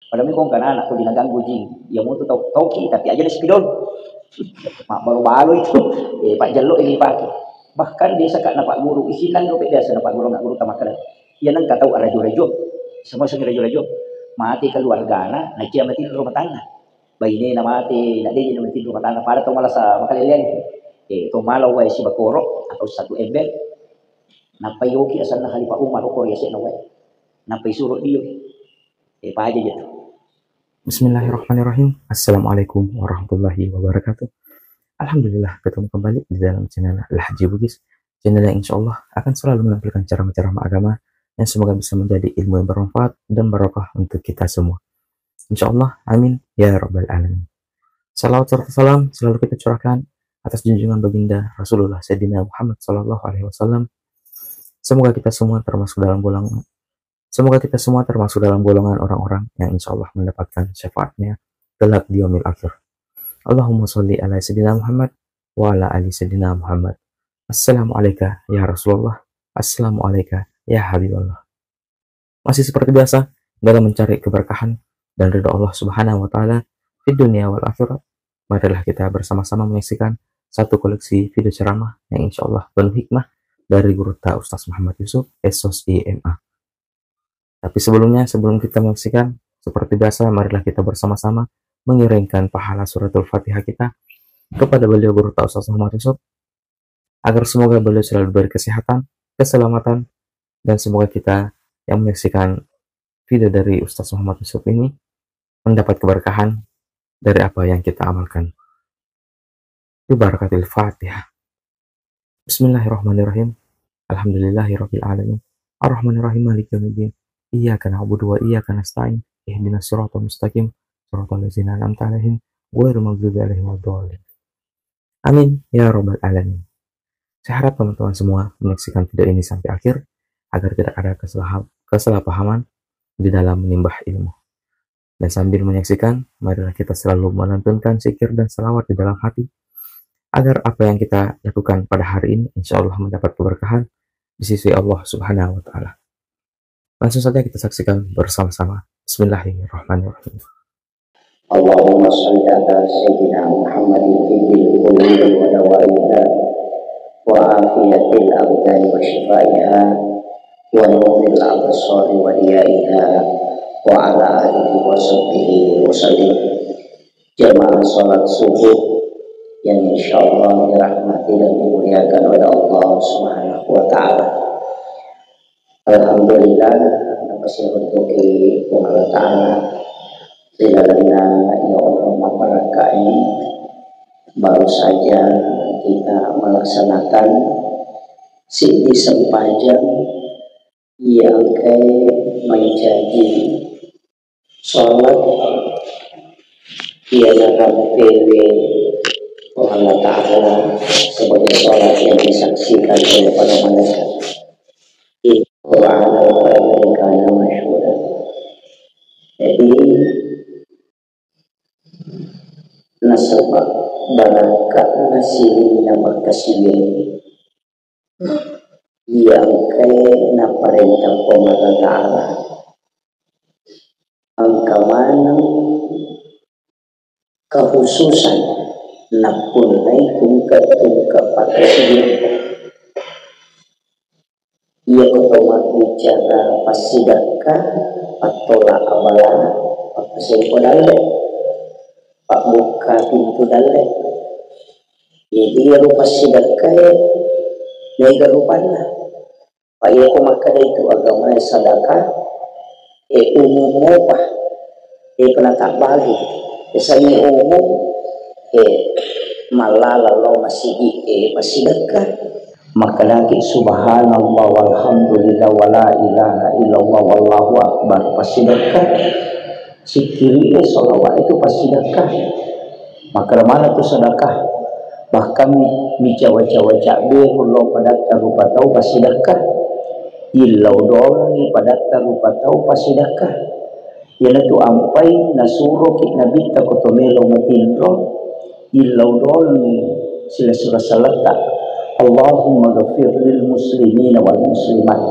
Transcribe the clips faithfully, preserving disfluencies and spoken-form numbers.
Pada mi kong kana anak ko dinaganggu jing. Iya mutu tau tauki tapi aja na spidol. Mabbalo-balo itu. Eh, Pak Jallo ini pake. Bahkan biasa kak napak guru isinan dope biasa napak guru anak guru tamakala. Iya nang katau rajo-rajo. Semua sing rajo-rajo. Mati keluargana, na cia mati rumah tangga. Bainena mate, na de' na matinro matanna, pada to malasa makaleleang. Eh, to mala wae sibakoro atau satu ember. Nappa yoki asanna Khalifah Umar ko riase'na wae. Nappa isuro dio. Eh, paja je tu. Bismillahirrahmanirrahim. Assalamualaikum warahmatullahi wabarakatuh. Alhamdulillah, ketemu kembali di dalam channel Lahji Bugis. Channel yang insya Allah akan selalu menampilkan ceramah-ceramah agama yang semoga bisa menjadi ilmu yang bermanfaat dan barokah untuk kita semua. Insya Allah, amin ya rabbal alamin. Salawat serta salam selalu kita curahkan atas junjungan baginda Rasulullah Sayyidina Muhammad sallallahu alaihi wasallam. Semoga kita semua termasuk dalam golongan semoga kita semua termasuk dalam golongan orang-orang yang insya Allah mendapatkan syafaatnya kelak di yaumil akhir. Allahumma sholli ala Sayyidina Muhammad wa ala ali Sayyidina Muhammad. Assalamu alaika ya Rasulullah. Assalamu alaika ya Habiballah. Masih seperti biasa, dalam mencari keberkahan dan ridho Allah Subhanahu wa Ta'ala di dunia wal akhirat, marilah kita bersama-sama menyaksikan satu koleksi video ceramah yang insya Allah penuh hikmah dari Guru Ta Ustaz Muhammad Yusuf, S O S I M A. Tapi sebelumnya, sebelum kita menyaksikan, seperti biasa, marilah kita bersama-sama mengiringkan pahala suratul Fatihah kita kepada beliau Guru Ta Ustaz Muhammad Yusuf, agar semoga beliau selalu diberi kesehatan, keselamatan, dan semoga kita yang menyaksikan video dari Ustaz Muhammad Yusuf ini mendapat keberkahan dari apa yang kita amalkan. Bi barakatil Fatihah. Bismillahirrahmanirrahim. Alhamdulillahirabbil alamin. Arrahmanirrahim, maliki yaumiddin. Iyyaka na'budu wa iyyaka nasta'in. Ihdinas siratal mustaqim. Siratal ladzina an'amta 'alaihim ghairil maghdubi 'alaihim waladdallin. Amin ya rabbal alamin. Saya harap teman-teman semua menyaksikan video ini sampai akhir agar tidak ada kesalah-, kesalahpahaman di dalam menimba ilmu. Dan sambil menyaksikan, marilah kita selalu melantunkan zikir dan salawat di dalam hati, agar apa yang kita lakukan pada hari ini insya Allah mendapat keberkahan di sisi Allah Subhanahu wa Ta'ala. Langsung saja kita saksikan bersama-sama. Bismillahirrahmanirrahim. اللهم صل على سيدنا محمد طب القلوب ودوائها وعافية الأبدان وشفائها ونور الأبصار وضيائها وعلى آله وصحبه وسلم. Jamaah salat subuh yang insya Allah dirahmati dan dimuliakan oleh Allah Subhanahu wa Ta'ala. Alhamdulillah, napasihutuki Puang Allah Ta'ala ri lalenna iya onrong mabbarakka ini. Baru saja kita melaksanakan siddi sempajang iya engkae mancaji salat iya narampewe Puang Allah Ta'ala sebagai salat yang disaksikan oleh para malaikat. Inna Qur'an al-Qur'an kana masyhuda. Jadi, nasaba barakka nasilinna makkasiwiang iya engkae naparenta Puang Allah Ta'ala. Engka maneng kehususan nappunnai tungke-tungke pakkasiwiang. Iya ko to mabbicara passidekka, pattola abala, pakkasempo dalle, pabbukka pintu dalle. Jadi iyaro passidekkae mega rupanna. Pa iya ko makkeda itu agamae sadaka, e, umum mopa, e, pernah tak bagi. Biasanya umum, e, malala lo masigi, e, passidekka. Makkedaki subhanallah walhamdulillah wala ilaha illallah wallahu akbar passidekka. Sikkiri e, salawat itu passidekka. Makkeda maneng tu sedekah. Bahkan mi-, micawa-cawa cabbe lo padatta rupa tau passidekka. Illau doangi padatta rupa tau passidekka. Iyanatu ampai nasuroki nabitta ko to melo matinro, illau doangi silessureng saletta. Allahumma ghafir lil muslimina wal muslimat.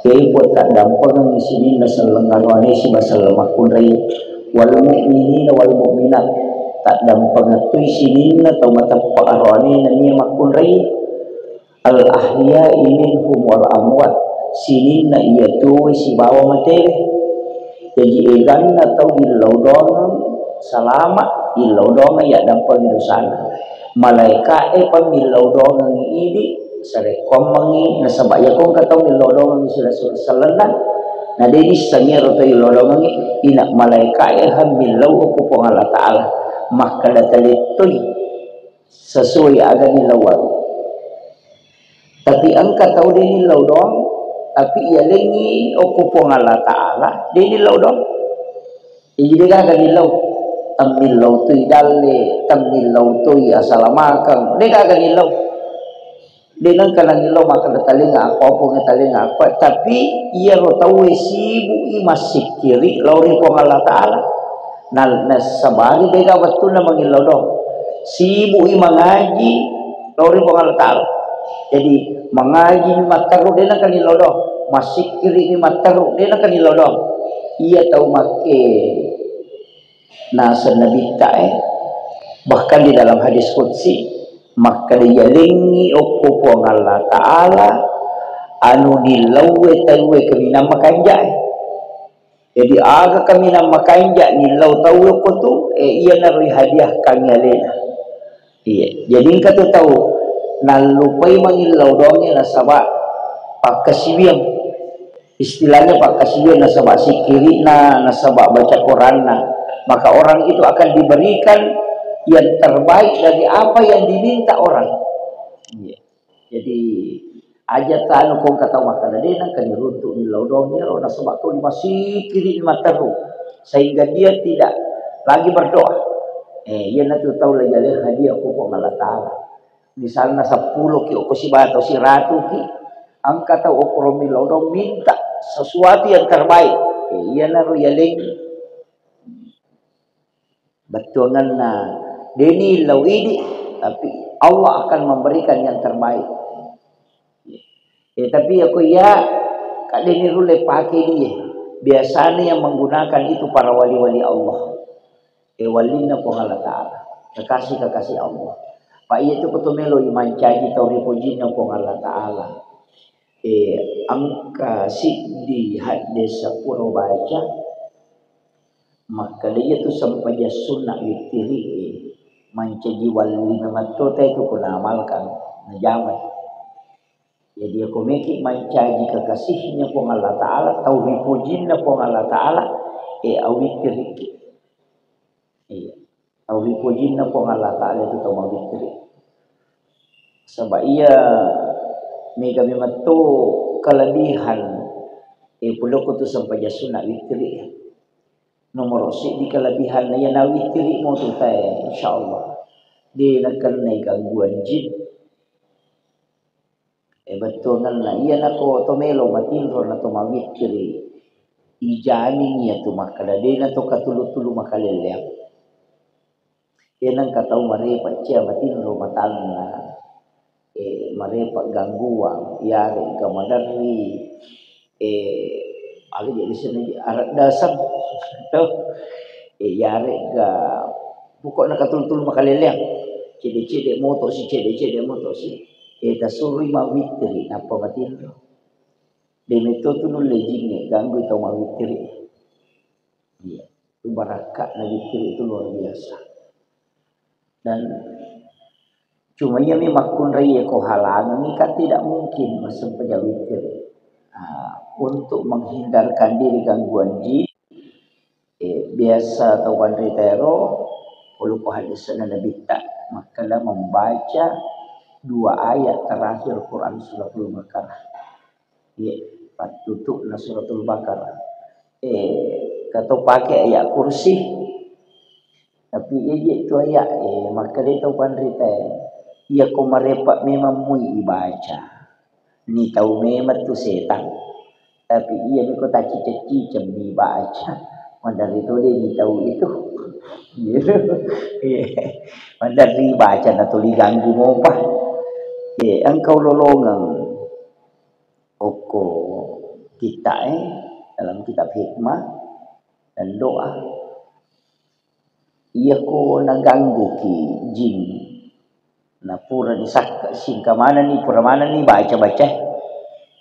Kepua taddampengengngi sininna selleng aroane siba selleng makkunrai. Wal mu'minina wal mu'minat, taddampengettui sininna tau mateppa aroane nennia makkunrai. Al ahya'i minhum wal amwat, sininna iya tuwe sibawa matewe. Jaji eganna tau illau doangeng salama, illau doangeng yaddampeng dosana. Malaeka'e pa millau doangengngi idi, sarekkuammengngi, nasaba iyako engka tau millau doangengngi sila-, sellenna, na de nissengngi ero tau illau doangengngi, ina malaeka'e ha millau okko Puang Allah Ta'ala, makkeda talettoi sesuai aga nilauang. Tapi engka tau de nillau doang, tapi iyalengngi okko Puang Allah Ta'ala, de nillau doang. Jadi de gaga nillau. Tammillau toi dalle, tammillau toi asalamakeng, de gaga nillau. De nengka nangillau makkeda talenga apa, apa talenga apa, tapi iyaro tauwe sibuk i massikkiri lao ri Puang Allah Ta'ala. Na, nasabari de gaga wettunna mangillau doang. Sibuk i mangaji lao ri Puang Allah Ta'ala. Jadi mangaji mi matteru de nengka nillau doang. Massikkiri mi matteru de nengka nillau doang. Iya tau makke naseng Nabitta e. Bahkan di dalam hadis qudsi, makkeda yalengngi okko Puang Allah Ta'ala anu nillauwe tauwe kaminang makanja e. Jadi aga kaminang makanja nillau tauwe okko tu, e, iyanaro ihadiahkangngi alena. Iya, jadi engka tu tau nallupai mangillau doangnge nasaba pakkasiwiang. Istilahnya pakkasiwiang nasaba sikkiri'na, nasaba baca Quranna. Maka orang itu akan diberikan yang terbaik dari apa yang diminta orang. Iya. Jadi aja tanu kong kata makkeda de nengka niruntu millau doang iyaro nasaba to masikkiri matteru sehingga dia tidak lagi berdoa. Eh, iyanatu tau lagi aleh hadiah pokok Allah Ta'ala. Misalna seppulo ki okko sibawa tau siratu ki, engka tau okko rommi lodong minta sesuatu yang terbaik. Eh, iyanaro yaleng. Bettuanganna deni lau idi, tapi Allah akan memberikan yang terbaik. Eh, tapi aku iya kak deni rulle pakai dia. Biasanya yang menggunakan itu para wali-wali Allah. Eh, wallinna Puang Allah Ta'ala, kekasih-kekasih Allah. Pa iya tu koto melo mancaji tau ripojinna Puang Allah Ta'ala. Eh, engka siddi hadde sepuro baca, makkeda iya tu sempajang sunna wittiri, eh, mancaji walli memetto te tu kuna amalkan, najamai. Jadi, ako meki mancaji kekasihnya Puang Allah Ta'ala, tau ripojinna Puang Allah Ta'ala, eh, awittiri. Iya. Tau ripojinna Puang Allah Ta'ala itu tau mawittiri. Sebab iya mega memetto kelebihan, eh, puloko tu sempajang sunna wittiri. Nomoro siddi kelebihanna iya nawittiri mo tu tae, insyaallah. De nakennai gangguan jin. Eh, bettuanganna, iyanako to melo matinro na to mawikkiri, ijamin iya tu makkeda, de na to katulu-tulu makalelleang. Iya nengka tau marepa cia matinro matanna, eh, marepa gangguang, iyarega maderri, eh, aga jadi seni arak dasang, to, eh, iyarega pokokna katulu-tulu makalelleang, cede-cede moto si, cede-cede moto si. Eh, tasurui mawittiri, nappa matinro. De metto tu nulle jingnge, ganggu tau mawittiri. Iya, tu barakka na wittiri itu luar biasa. Dan cuma iya mi makkunrai ko halangi kan tidak mungkin massempajang wittiri. Nah, untuk menghindarkan diri gangguan jin, Eh, biasa tau panrita ero, ulukku hadisna Nabitta, makkeda membaca dua ayat terakhir Quran Suratul Baqarah. Iya, pattutu'na Suratul Baqarah. Eh, katau pake ayat kursi. Tapi iya je tu ayat, eh, makkeda tau panrita, iya ko marepa memang mui ibaca. Ni tau memang tu setang. Tapi iya miko tacciceng-ciceng mi baca. Maderri to de ni tau itu. Iya. Maderri baca na tuli ganggu mopa. Eh, engkau lolongeng. Okko. kitta e, dalam kitab hikmah dan doa. Iyako nagangguki jing, napura nisakka, singka manenni, pura manenni baca-baca,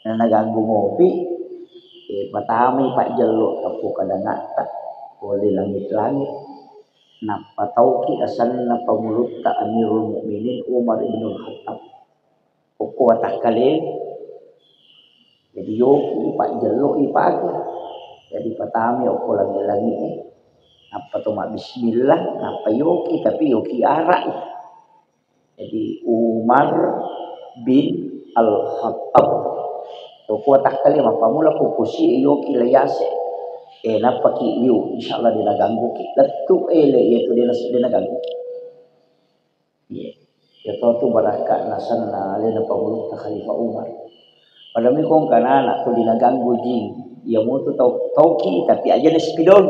na naganggu mopi, eh, patamai pajjello tappu kadangatta, pole langit-langit, nappa tauki asenna pangulutta Amirul Mukminin Umar ibnul Khattab. Okko watakkale. Jadi yoki pajjello ipake. Jadi patami okko langi-langi e. Nappa to mabbismillah, nappa yoki, tapi yoki arak. Jadi Umar bin Al-Khattab. Okko watakkale mappamula kukusi yoki layase. Eh, nappa ki liu, insyaallah de naganggu ki. Lettu ele iyatu de nas-, de naganggu ki. Iya. Iya to tu barakka nasenna alena pangulutta Khalifah Umar. Pada mi kong kanana ko dinaganggu jing. Iya mutu tau, tauki tapi aja na spidol.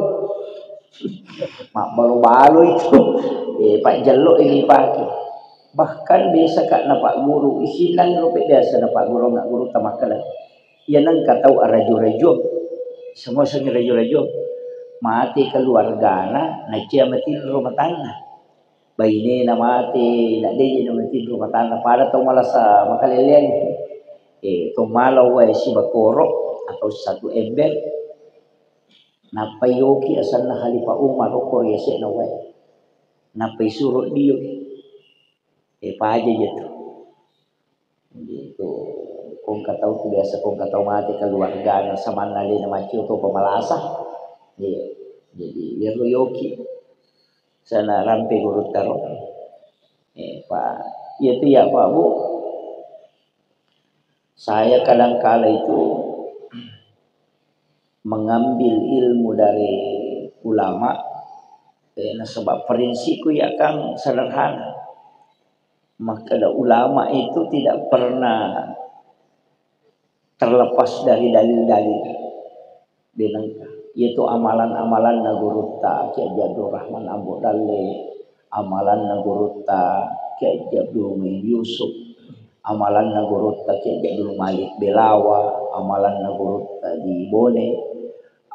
Mabbalo-balo itu. Eh, pajjello ini pake. Bahkan biasa kak na Pak Guru, isinnang rope biasa na Pak Guru, nggak guru tamakala. Iya nengka tau arajo-rajo. Semua sengi rajo-rajo. Mati keluargana, nacia mati rumah tangga. Bainena mate, na deje na matinro matanna, pada tau malasa makaleleang. Eh, to mala wae sibakoro atau satu ember. Nappa yoki asenna Khalifah Umar okko ri yase'na wae. Nappa isuro dio. Eh, paja je tu. Jadi itu kongka tau tu biasa kongka tau mate keluargana samanna alena maccio to pamalasa. Iya. Jadi iyaro yoki. Sana rampe gurutta ro. Eh, Pak, iya tu ya Pak Bu. Saya kadangkala itu mengambil ilmu dari ulama, eh, nasaba prinsipku ya kan sederhana. Makkeda ulama itu tidak pernah terlepas dari dalil-dalil. Denengka. Iyatu amalan-amalanna gurutta Kiai Haji Abdul Rahman Ambo Dalle, amalanna gurutta Kiai Haji Abdul Muin Yusuf, amalanna gurutta Kiai Haji Abdul Malik Belawa, amalanna gurutta di Bone.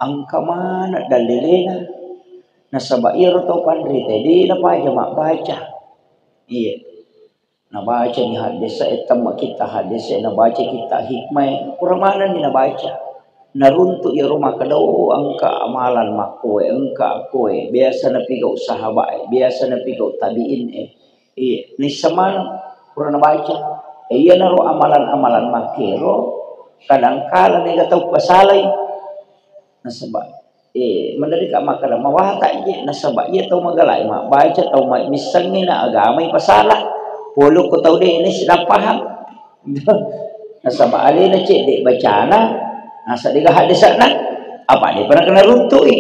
Engka maneng dalilena. Nasaba iyaro tau panrita de napaja mabbaca. Iya. Nabacani haddese e, temma kitta haddese e, nabaca kitta hikmah e, pura manenni nabaca. Naruntu iyaro makkeda, oh, engka amalan makkoe, engka koe, biasa napigau sahabat e, biasa napigau tabiin e. Iya, nisseng maneng pura nabaca. E, iyanaro amalan-amalan makkero, kadangkala mega tau pasalai. Nasaba Eh, menderika makkeda mawata je, nasaba iya tau magala e mabbaca, tau ma-, missengngi na agama ipasala. Pole ko tau de nasi paham. Nasaba alena cedde bacana, nasa dega haddesana, apa de pernah kena runtui.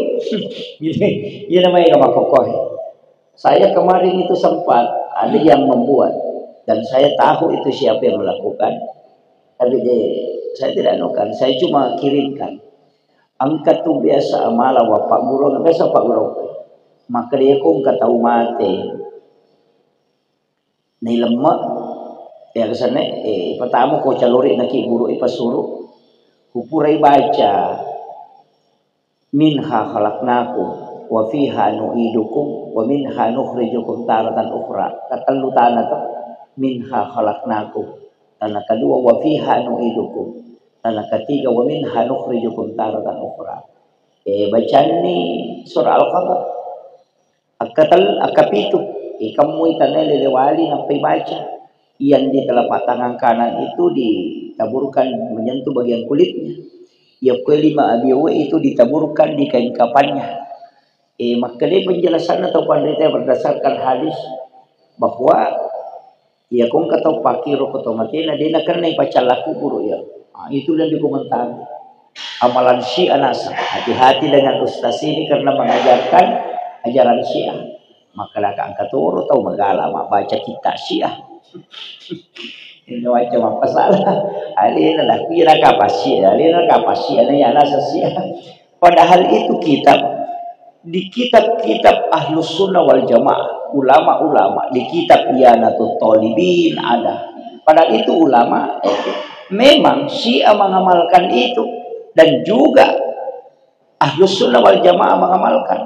Iya namanya kama kokohe. Saya kemarin itu sempat ada yang membuat dan saya tahu itu siapa yang melakukan. Tapi de, saya tidak anukan, saya cuma kirimkan. Engka tu biasa amala wa pagguru, biasa pagguru. Makkeda ko engka tau mate. Nailemma, ya kesana, eh, pertama ko calori naki guru ipasuru. Kupurai baca, "Minha khalaqnakum wa fiha nu'idukum wa minha nukhrijukum taratan ukhra." Katellu tana to, "Minha khalaqnakum." Tana kedua, "Wa fiha nu'idukum." Tana ketiga, "Wa minha nukhrijukum taratan ukhra." Eh, bacanni surah Al-Qadar. Akkatel-, akkapitu. Eh, kemmui tana lelewali nappai baca. Yang di telapak tangan kanan itu ditaburkan menyentuh bagian kulitnya. Yang kelima abiowe itu ditaburkan di kain kafannya. Eh, makkedai penjelasanna tau panrita berdasarkan hadis bahwa iya ko engka tau pakkiro ko tau matena, de nakennai paccalla kuburu iya. Ah, itu yang dikomentari. Amalan Syiah nasa. Hati-hati dengan ustaz ini karena mengajarkan ajaran Syiah. Maka laka engka toro tau magala mabbaca kitta Syiah. Ini macam apa salah? Alena lah, kira kapal Syiah, alena kapal Syiah, ini anak Syiah. Padahal itu kitab, di kitab-kitab Ahlus Sunnah wal Jamaah, ulama-ulama, di kitab Ianatut Talibin ada. Padahal itu ulama, memang Syiah mengamalkan itu. Dan juga Ahlus Sunnah wal Jamaah mengamalkan.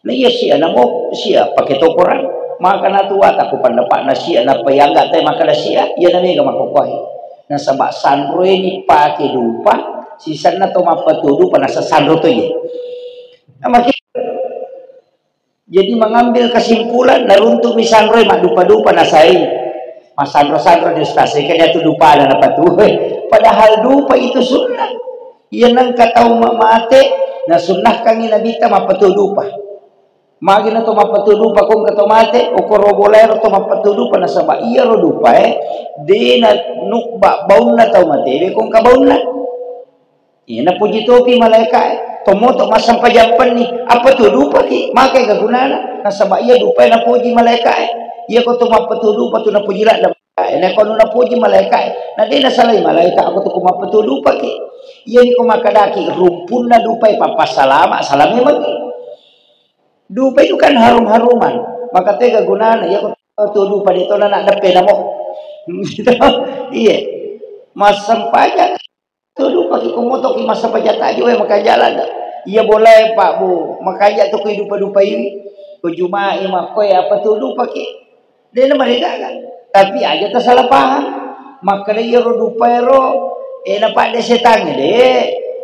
Na iya sia namo sia pake tokoran. Maka na tuata ku pendapatna sia na payangga te maka da sia, iya na mega makkokkoe. Nasaba sanro ini pake dupa, sisanna to mappetu dupa nasa sanro to iye. Na maki-, jadi mengambil kesimpulan, naruntu mi sanro maddupa-dupa nasai. Masanro-sanro di ustaz, saya kan itu dupa ada apa tuh. Padahal dupa itu sunnah. Iya nengka tau ma-, mate, nasunnahkangi Nabitta mappetu dupa. Magi na to mappetu dupa kong ka to mate, okoro bolaero to mappetu dupa nasaba iyaro dupae, de na nubba baunna tau mate, be kong ka baunna. Iya napuji topi malaikae, to moto massempajang penni, appetu dupaki, maka ga gunana, nasaba iya dupae napuji malaikae. Iya ko to mappetu dupa tu napuji ladda. Eh, nako nu napuji malaikae, na de nasalai malaika, ako tu ko mappetu dupaki. Iya ni ko makadaki rumpunna dupae pappasalama, salame magi. Dupa itu kan harum-haruman. Maka tega gunana, iya ko tu dupa de to na deppe namo. Iya. Massempajang tu dupa ki ko moto ki massempajang taji we makanja ladda. Iya bolae Pak Bu, makanja tu ki dupa-dupa iwi. Ko Juma'i makkoe apa tu dupaki. De na maregaga. Tapi aja ta salah paham. Makkeda iyaro dupaero, eh, napadde setangnge, de.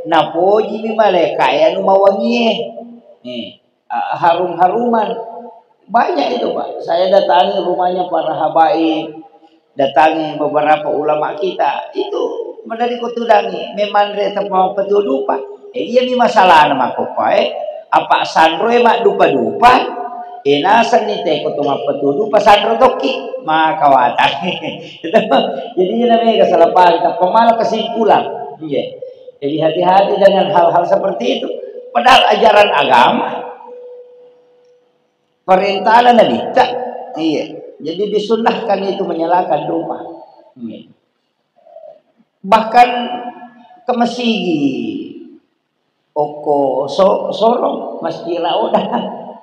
Napojimi malaikae anu mawangie. Eh, a-, harum-haruman. Banyak itu, Pak. Saya datangi rumahnya para habaib, datangi beberapa ulama kita. Itu menari kutudangi, memanre teppa petu dupa. Eh, iya mi masalahna makkokkoe. Apa sanroe maddupa-dupa, eh, nasenni teko to mappetu dupa sanro tokki, maka watang. Jadi, iya namega salah paham, tappa mala kesimpulan. Iya. Jadi, hati-hati dengan hal-hal seperti itu. Padahal ajaran agama, perintahna Nabitta. Iya. Jadi, disunnahkan itu menyalakan dupa. Iya. Bahkan ke masigi. Okko so-, sorong, Masjid Raudah.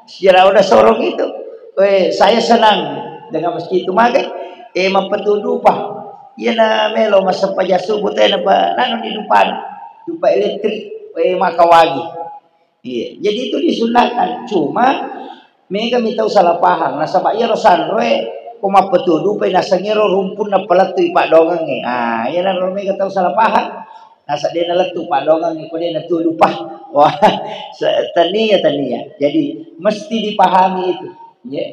Masjid Raudah sorong itu. Eh, saya senang dengan masjid itu. Maka, eh, mappetu dupa. Iya na melo massempajang subuh tena pa nanu di dupa. Dupa elektrik. Eh, maka wagi. Iya. Jadi itu disunahkan. Cuma mega mi tau salah paham. Nasaba iyaro sanroe ko mappetu dupai naseng ero rumpunna palettui paddoangengnge. Ah, iyana ro mega tau salah paham. Nasa de nalettu paddoangengnge ko de natu dupa. Wah, se-, tania, tania. Jadi mesti dipahami itu. Ya.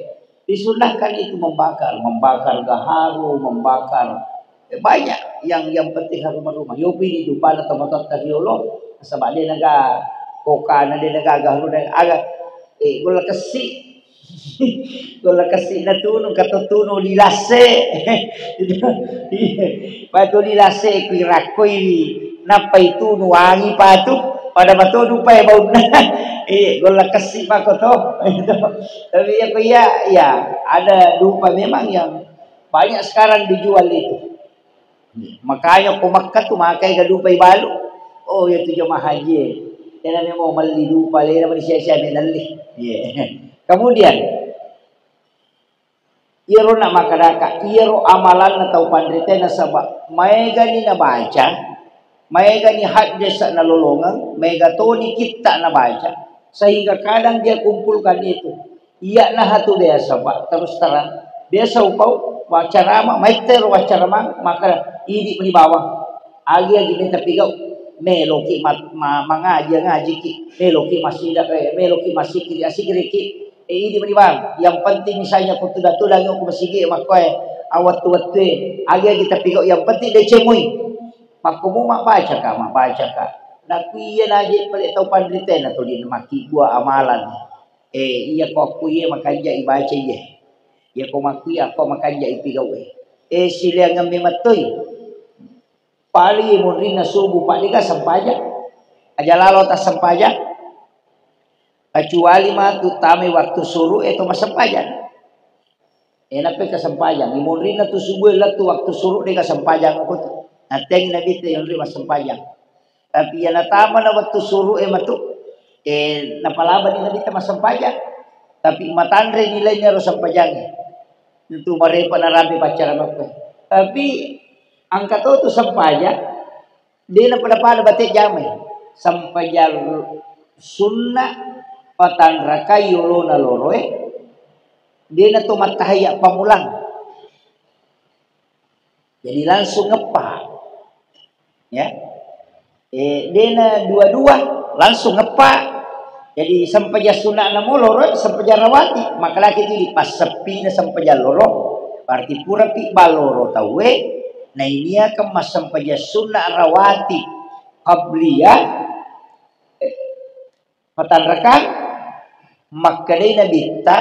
Disunahkan itu membakar, membakar gaharu, membakar, eh, banyak yang, yang penting harum-haruman. Yopi di dupana tomatoatta riolo, nasaba de naga kokana, de naga gaharuna, aga, eh, golla kessi. Golla kessi natunu, kato tunu lilasse. Patu lilasse kui rakkoiwi, nappai tunu wangi patu, pada matodu pae baunna. Eh, golla kessi mako to. Tapi ya, iya, iya, ada dupa memang yang banyak sekarang dijual itu. Makanya ko Makkah tu makai ga dupa ibalu. Oh, iya tu jamaah haji. Ena memang melli dupa, lena mani sia-sia menelli. Iya. Kemudian, iyaro na makkadaka, iyaro amalanna tau panrita nasaba maegani nabaca, maegani haddesa nalolongeng, maega toni kitta nabaca, sehingga kadang dia kumpulkan itu. Iya naha tu biasa, Pak, terus terang. Biasa upau waccarama, maittero waccaramang, maka idi meni bawang. Agi-agi meta pigau, meloki ma-, ma-, mangaji, ngajiki, meloki masida, eh, meloki masikiri, asikiriki, eh, idi meni bawang. Yang penting misalnya ko tuda-tudangi ko masigi makkoe, awattu-wattue, agi-agi tapigau, yang penting deceng moi. Makkomu mabbaca ka, mabbaca ka. Nakku iya naje pale tau panritena tuli makkibua amalan. Eh, iya ko akku iya makanja ibaca iya. Iya ko makku iya ko makanja ipigau e. Eh, sileangeng memettoi. Paling munrinna subuh, Pak, dega sempajang. Aja lalo tassempajang. Kecuali matu tamai waktu suruh e to massempajang. Eh, nappai kesempajang. Imunrinna tu subuh lettu waktu suruh dega sempajang ko tu. Nattengi Nabitta yonri massempajang. Tapi iya natamana wettu suruh e matu, eh, napalabani Nabitta massempajang. Tapi matanre nilaina ro sempajangnge. Tentu marepa narampe paccara makkue. Tapi engka to tu sempajang, de napada-pada bate jamai. Sempajang sunna patanrakai yolona loroe, dena to mattahayya pamulang. Jadi langsung ngeppa. Ya. Eh, dena dua-dua, langsung ngeppa. Jadi sempajang sunna'na mo loro, sempajang rawatib. Maka lagi itu di passeppina sempajang loro. Berarti pura pi baloro tauwe, nainiakeng massempajang sunna rawatib qabliyah, eh, patanrakang, makkedai Nabitta,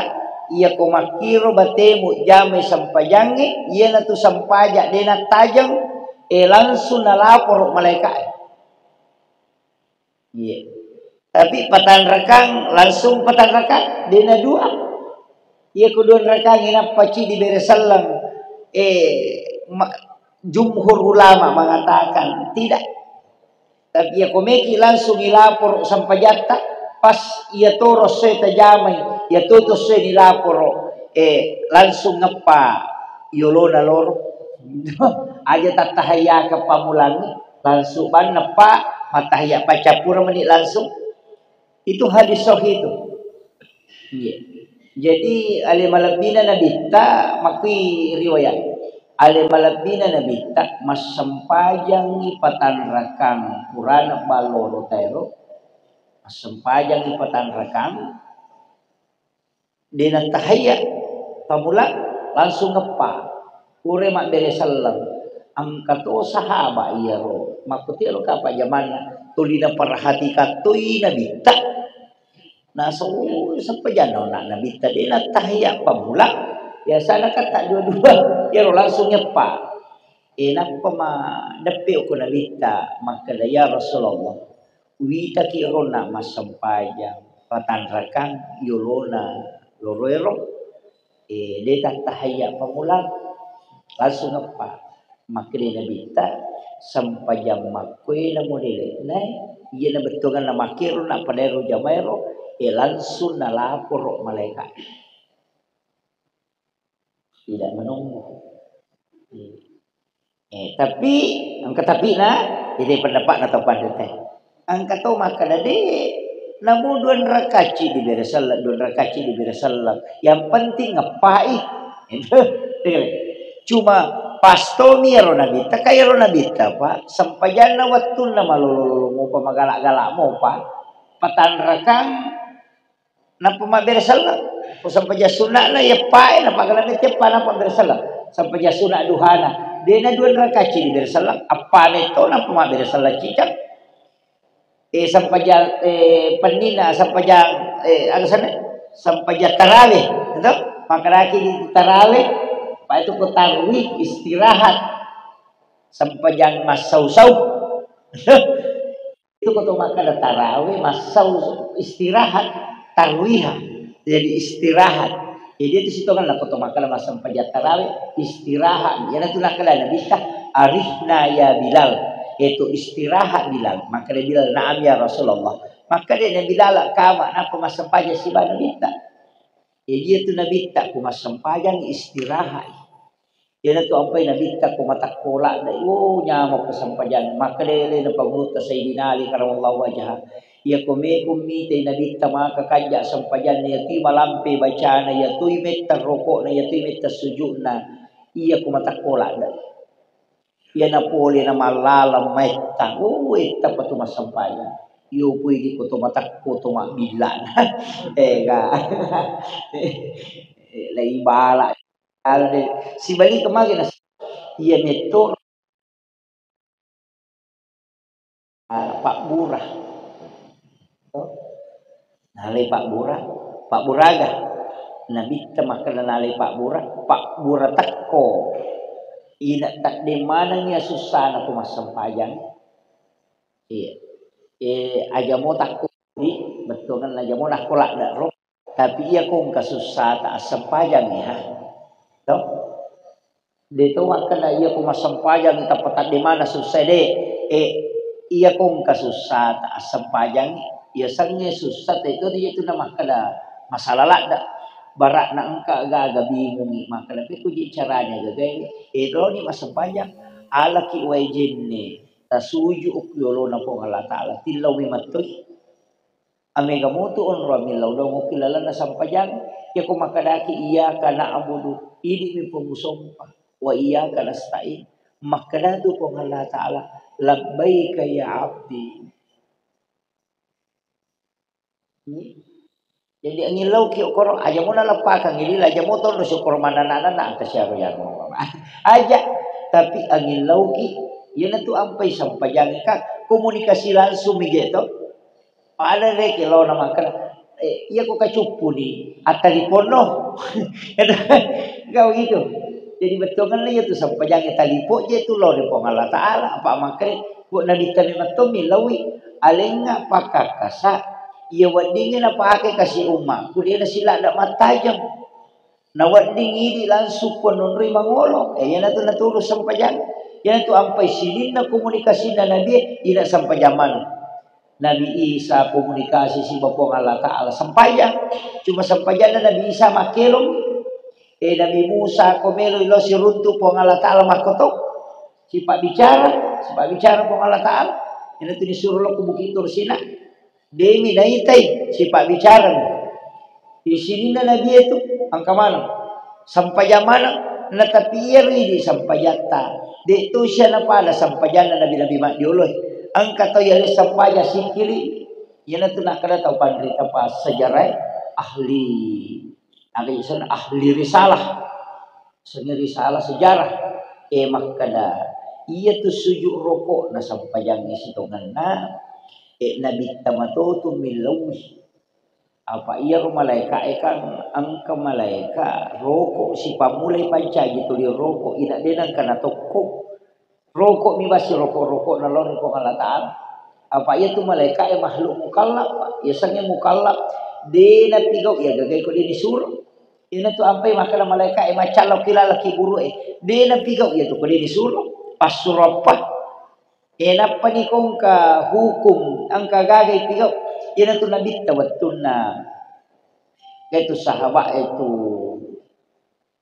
iyako makkiro batemu jamai sempajangnge, iyanatu sempajang de nattajeng, eh, langsung nalaporo malaeka'e. Iya. Tapi patanrakang, langsung patanrakang, de nadua. Iyako dua rakang inappa ciddi bere selleng, eh, ma-, jumhur ulama mengatakan tidak. Tapi iyako meki langsung ilaporo sempajatta, pas iya toro essoe tajamai, iya toto essoe nilaporo, eh, langsung ngeppa yolona loro. Aja tattahayyakeng pamulangngi, langsung banna pa mattahayya paccappureng meni langsung. Itu hadis sahih itu. Iya. Jadi, ale malebbina Nabitta, makkui riwayat. Ale malebbina Nabitta, massempajangngi patanrakang purana balloro taero, massempajangngi patanrakang, de nattahayya pamula, langsung ngeppa. Pura mabbere selleng. Engka to sahaba iyaro, makkutiro kapang jamanna, tuli naperhatikang toi Nabitta. Nasau sempajanna onna Nabitta de nattahayya pamula. Biasana katta dua-dua, iyaro langsung ngeppa. Eh, nappa ma-, deppe ko Nabitta makkeda, "Ya Rasulullah, witaki ronna massempajang, patanrakang yolona loroero, eh, de tattahayya pamula, langsung ngeppa." Makkeda Nabitta, "Sempajang makkoe namo lele'na, iyana bettuanganna makkero nappa daero jamaero, eh, langsung nalaporo malaeka." Tidak menunggu. Eh, tapi engka tapina, jadi pendapatna tau panrita. Engka to makkeda de, namo dua rakaci dibere selleng, dua rakaci dibere selleng. Yang penting ngeppai. Cuma pas tomi ero Nabitta, ka ero Nabitta, Pak, sempajanna wettunna malolo-lolo mopa, magala-gala mopa, patanrakang, nappa mabbere selleng. Ko sempajang sunna'na, iyeppae, nappa gala mette eppa, nappa mabbere selleng. Sempajang sunna duhana, dena dua rakaci dibere selleng, eppa metto, nappa mabbere selleng cicak. Eh, sempajang, eh, pennina, sempajang, eh, aga senna? Sempajang tarawih, gitu? Makkedaki di tarawih, pa itu ko tarwih, istirahat. Sempajang massau-sau. Itu ko to makkeda tarawih, massau, istirahat, tarwiha. Jadi istirahat. Jadi itu sitongenna ko to makkeda massempajang tarawih, istirahat. Iyanatu nakkeda Nabitta, "Arihna ya Bilal." Itu istirahat Bilal. Makkeda Bilal, "Na'am ya Rasulullah." Makkeda na Bilal, "Kama, nappa massempajang siba Nabitta." Jadi itu Nabitta, ku massempajang istirahat. Iyanatu ampai Nabitta ko matakko ladde, oh, nyameng ko sempajang. Makkeda alena pangulutta Sayyidina Ali karamallahu wajhah, iyako mekong mitai Nabitta maka kajja sempajanna, iyatui malampe bacana, iyatui metta rokokna, iyatui metta sujudna, iyako matakko ladde. Iyana pole na mallaleng maettang, oh, ettapa tu massempajang. Iyo pui di ko to matakko to mabbillana. Ega. Lai bala. Alde, sibalikeng magi nas-, iya metto, ah, pabbura. Nalai pabbura, pabburaga. Nabitta makkeda nalai pabbura, pabbura tekko. Ina tadde manengi asussana ko massempajang. Iya. Eh, aja mo takko di, bettuanna aja mo nakko ladde ro. Tapi iya ko engka sussata assempajangi, ha. To? De to makkeda iya ko massempajangi tappa tadde mana sussa de. Eh, iya ko engka sussata assempajangi, iya sengnge sussa te to, iya tu namakkeda masalah ladde. Barakna engka gaga bingungi makkeda, "Pe kuji caranya gagai?" Eh, roni massempajang, alaki wae jenne. tasuju okko yolona Puang Allah Ta'ala, tillau memettoi. Amega mutu onro millau doang okko lalenna sampajang. Yako makkedaki, "Iyyaka na'budu," idi'mi Puang musompa, "wa iyyaka nasta'in." Makkeda tu Puang Allah Ta'ala, "Labbaika ya abdi." Jadi angillauki okoro, aja mo naleppakang, jadi aja mo tonro syukur manana-nana, angka siaro yaro. Aja, tapi angillauki, iyanatu ampai sampajang ka, komunikasi langsung mi je to. Pada rekeng laona makkeda, eh, iya ko kacuppuni, attaliponno. Gau gitu. Jadi bettuanna iya tu sampajang talipo je tu lao ri Puang Allah Ta'ala, apa makkeda, ko Nabitta memang to millaui, alengnga pakkakkasa, iya weddingngi napake kasi umma, ku de nasiladda mattajeng. Nawedding idi langsung ko nonroi mangolo. Eh, iyanatu naturu sampajang. Iyanatu ampai sininna komunikasina Nabi, ina sampajang maneng. Nabi Isa komunikasi siba Puang Allah Ta'ala sampajang. Cuma sampajanna Nabi Isa makkelong. Eh, Nabi Musa ko melo ilo siruntu Puang Allah Ta'ala makkoto. Sipabbicara, sipabbicara Puang Allah Ta'ala. Iyanatu disuro lo ku Bukit Tur Sina. Demi naitai, sipabbicarami. Isininna Nabi itu, engka maneng. Sampajang maneng, na tapi iyaro idi sampajatta. De tu sia napada sampajanna nabi-nabi maddioloe. Engka tau yale sampaja sikili, iyanatu nakkeda tau panrita pa sejarah ahli, aga iseng ahli risalah. Sengi risalah sejarah. Eh, makkeda, iya tu sujud rokok na sampajangi sitongenna, eh, Nabitta matotu millaui. Apa iyaro malaeka'e kan engka malaeka rokok sipammulai pancaji tuli rokok, ina de nengka natokko. Rokok mi basi rokok-rokok nalori Puang Allah Ta'ala. Apa iya tu malaeka'e makhluk mukallaf, yasengnge mukallaf, de napigau iya gagai ko de nisuro. Ina tu ampai makkeda malaeka'e maccallau kilalaki buru'e, de napigau iya tu ko de nisuro. Passuro apa? Eh, nappani ko engka hukum, engka gaga ipigau. Iyanatu Nabitta wettunna. Itu sahabat itu,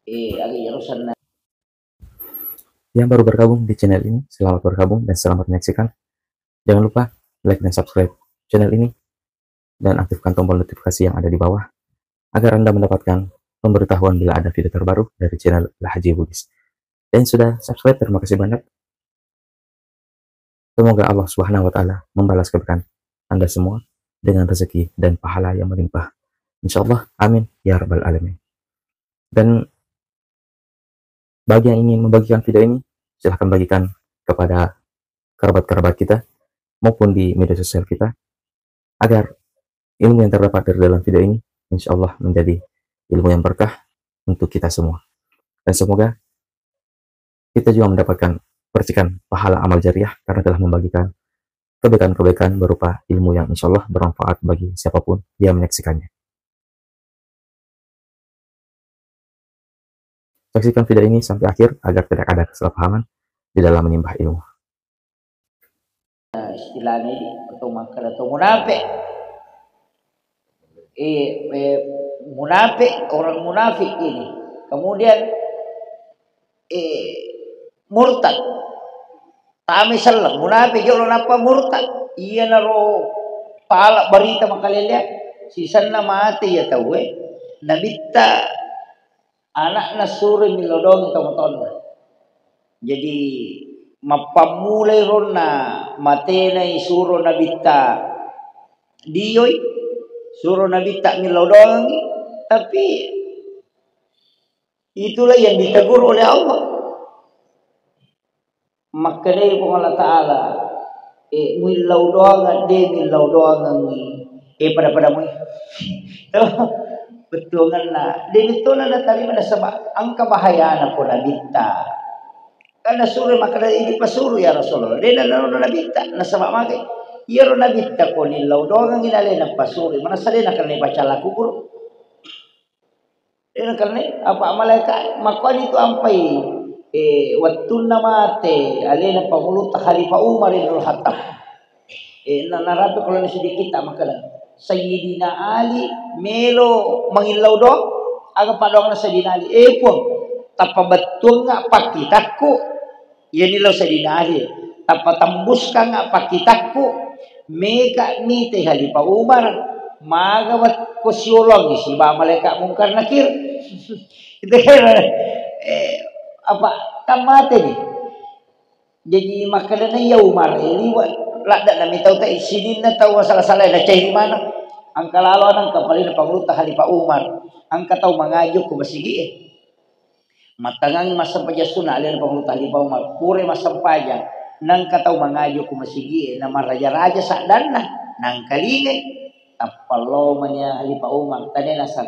eh, aga iyaro senna. Yang baru bergabung di channel ini, selamat bergabung dan selamat menyaksikan. Jangan lupa like dan subscribe channel ini dan aktifkan tombol notifikasi yang ada di bawah agar Anda mendapatkan pemberitahuan bila ada video terbaru dari channel Al Haji Bugis. Dan sudah subscribe, terima kasih banyak. Semoga Allah Subhanahu wa Ta'ala membalas kebaikan Anda semua dengan rezeki dan pahala yang melimpah. Insya Allah, amin ya rabbal alamin. Dan bagi yang ingin membagikan video ini, silahkan bagikan kepada kerabat-kerabat kita maupun di media sosial kita, agar ilmu yang terdapat dari dalam video ini, insya Allah, menjadi ilmu yang berkah untuk kita semua. Dan semoga kita juga mendapatkan percikan pahala amal jariah karena telah membagikan kebaikan-kebaikan berupa ilmu yang insya Allah bermanfaat bagi siapapun yang menyaksikannya. Saksikan video ini sampai akhir agar tidak ada kesalahpahaman di dalam menimba ilmu. Istilahnya ini, atau makkeda atau munafik. Eh, eh, munafik, orang munafik ini. Kemudian, eh, murtad. Tami selleng, munafik jolo nappa murtad. Iyanaro pala berita makalelea. Sisenna mate iya tauwe. Nabitta anakna suroi millau doang tomatoanna. Jadi, mappammulai ronna matena isuro Nabitta dioi, suro Nabitta millau doangi, tapi itulah yang ditegur oleh Allah. Makkedai Puang Allah Ta'ala, eh, muillau doangang, de millau doangangngi, eh, pada-pada mui. Bettuanganna, de mittona natarima nasaba engka bahayana ko Nabitta. Kan nasuro makkeda, idi pasuru ya Rasulullah. De nanarono Nabitta, nasaba mage. Iyaro Nabitta ko nillau doangangngi nalena pasuru, manassa de nakenna pacalla kubur. Ena karena apa malaika makkuani tu ampai, eh, wettunna mate alena pangulutta Khalifah Umar ibnul Khattab. Eh, na narapi kalau sedikit tak makkeda Sayyidina Ali melo mangillau doang, aga padoang Sayyidina Ali. Eh, Puang, tappa bettuangnga pakkitakku, yani lo Sayyidina Ali. Tappa tembuskan pakkitakku, meka mite Khalifah Umar, maga wekko siolongi siba malaika Mungkar Nakir. Itu kan, eh, apa, kan mate nih. Jadi makkedana iya Umar, eh, liwa, ladda nami tau ta sininna tau sala-sala na cai mana. Angka lalo nang kapalina pangulutta Khalifah Umar. Angka tau mangaji ko masigi e. Mattangang massempajang sunna alena pangulutta Khalifah Umar. Pura massempajang. Nangka tau mangaji ko masigi e, na maraja-raja saddanna. Nangkalingai. Tappa lo mania Khalifah Umar. Tane nasang.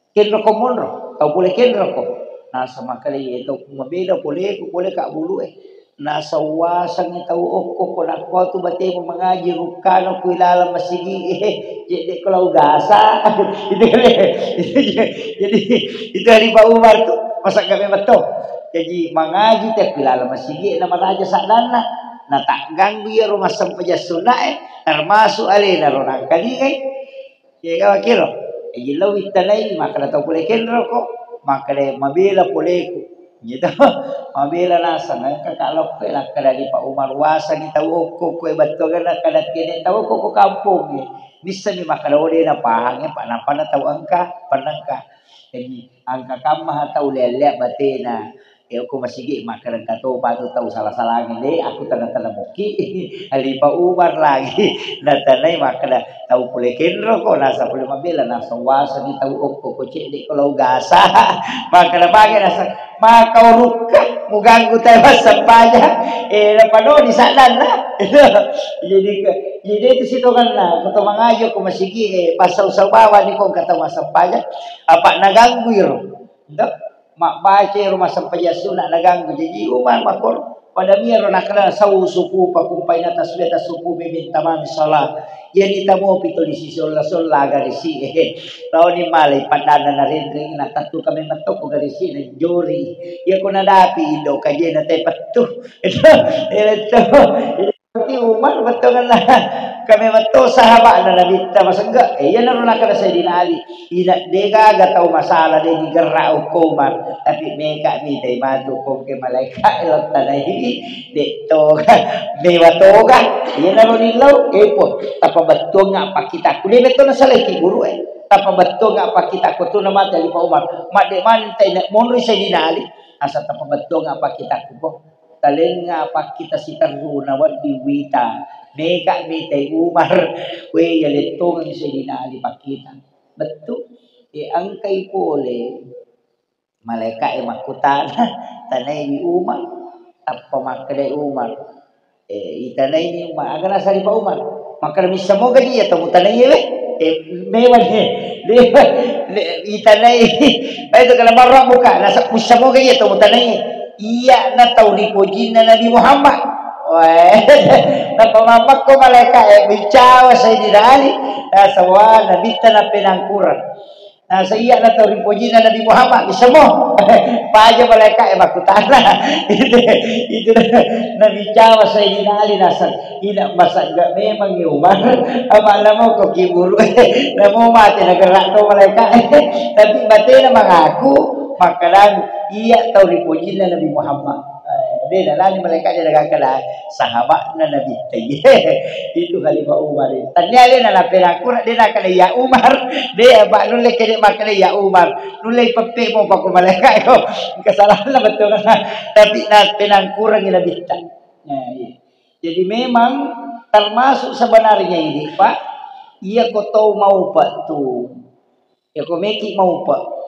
Kenroko monro, tau pole kenroko. Nasa makkeda, "Iya tau mabeda poleku, pole ka bulu e." Nasa uwasangi tau okko ko nakko tu batemu mangaji rukkano ku ilalang masigi e, cedde ko lau gasa. Itu kan. Jadi itu Khalifah Umar tu masa kami betul. Jadi mangaji te ku ilalang masigi e na maraja saddanna. Na tagganggu iya rumah sempajang sunna e, termasuk alena ro nangkalingai. Iya, wakiro. Ejillau ittanai, makkeda tau pole kenroko, makkeda mabela poleku. Gitu. Mabela naseng, engka ka lokko, nakkeda di Pak Umar, wasangi tau okko, koe battuanna nakkeda tiene tau okko ko kampong. Nissami makkeda ode na pahang, Pak, napana tau engka, pernah engka. Jadi, engka kamma tau lele batena. E, okko masigi makkeda engka to patu tau sala-salangi de, aku tena-tena mukki. Khalifah Umar lagi. Natanai makkeda tau pole kenroko, nasa pole mabela, nasa wasani tau okko ko cedde ko lau gasa. Makkeda pake nasa, "Maka urukka muganggu tau massempajang." E, napanoni saddanna. Jadi ke, jadi itu sitonganna, ko to mangaji ko masigi e, pasau-sau bawani ko engka tau massempajang. Apa naganggu iro. Ndo? Mabbaca ero massempajang sunna naganggu. Jaji Umar makkoro, pada miro nakkeda sau suku pakumpai na tasbih tassuku min tamami salat. Jadi tamopi to di sisi solla-solla garisi e. Tauni malai paddana narenreng natattu kami metto ko garisi na jori. Iya ko nadapi indo kajena te pettu. Itu, itu. Berarti Umar bettuanna kami metto sahabatna Nabitta masegga. E, iyanaro nakkeda Sayyidina Ali, ina de gaga tau masalah de digerra okko Umar, tapi meka mitai matu ko ke malaika e lottanai de toga, mewa toga. Iyanaro nillau, e po, tappa bettuangnga pakkitakku. De metto nasalai ki guru e. Tappa bettuangnga pakkitakku tu namate Khalifah Umar. Madde mani tai monri Sayyidina Ali. Asa tappa bettuangnga pakkitakku po. Talengnga pakkita siterru nawedding wita. Meka mitai Umar. We, iya lettongengngi Sayyidina Ali pakkita. Bettu. E, engkai pole malaika e makkutana, tanaiwi Umar. Tappa makkedai Umar. E, itanaini Umar. Aga nasaripa Umar. Makkeda missa moga iya tau mutanai we. E, mewa de. Dewa. Itanai. Itu kena marra buka. Nasa missa moga iya tau mutanai. Iyana tau ripojinna Nabi Muhammad. Weh, nappa mammekko malaika e, bicawa Sayyidina Ali, nasaba Nabitta nappenangkurang. Nasa iyana tau ripojinna Nabi Muhammad, bisa mo? Paja malaika e makkutana. Itu, itu nabicawa Sayyidina Ali, nasa ina masagga memang Umar, apa namo ko kiburu, namo mate nagerak to malaika e. Tapi batena mangaku, makkedami, iya tau ripojinna Nabi Muhammad. Eh, de nalani malaika de dagang kada sahabatna Nabi. Itu Khalifah Umar. Tania de na penakura de na kada ya Umar. De apa nulle kede makada ya Umar. Nulle peppe mo pako malaika ko. Kesalahan betul. Tapi na penangkurangi Nabitta. Nah, iya. Jadi memang termasuk sebenarnya ini, Pak, iya ko tau mau, Pak, tu. Iya ko meki mau, Pak.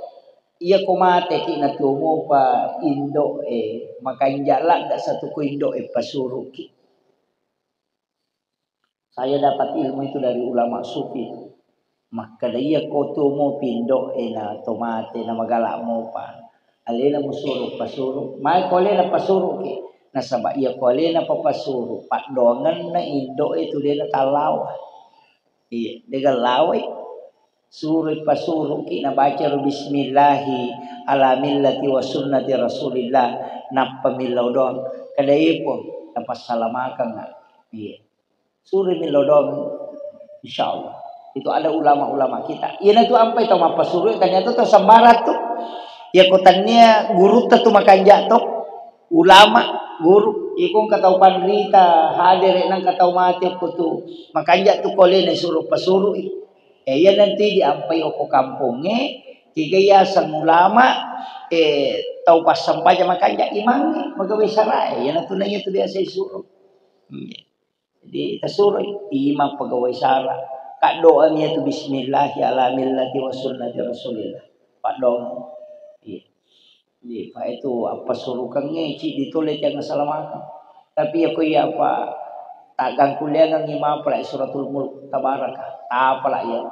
Iya ko mate ki na tuo mopa indo e, makanja ladda satu ko indo e pasuruki. Saya dapat ilmu itu dari ulama sufi. Makkeda iya ko tuo mopi indo e na to mate na magala mopa. Alena musuru pasuru. Mai ko alena pasuruki. Nasaba iya ko alena papasuru, paddoangenna indo e tu dena tallawa. Iya, dega lawai. Suroi pasuruki nabaca ro bismillahi ala millati wa sunnati Rasulillah, nappa millau doang. Kada ipo, napassalamakengnga. Iya. Suroi millau doang, insyaallah. Itu ada ulama-ulama kita. Iyana tu ampai tau mappasuru, ternyata tau sembarang tu. Iya ko tania gurutta tu makanja to. Ulama, guru. Iko engka tau panrita hadere, nangka tau mate ko tu, makanja tu ko lena suro pasuru'i. Eh, iya nanti diampai oko kampongnge, tiga yaseng ulama, eh, tau passempajang makanja imangnge, pegawai sarae, iya natu na iya tu biasa isuro. Hmm. Jadi tasuroi imang, pegawai sara. Kaddoami iyatu bismillahi ala millati wa sunnati Rasulillah. Paddoang. Iya. Jadi, pa itu appasurukengnge ciddi tole tiang asalamakeng. Tapi iya ko iya apa taggangkulleangengngi mapala suratul mulk tabaraka. Tapala iya.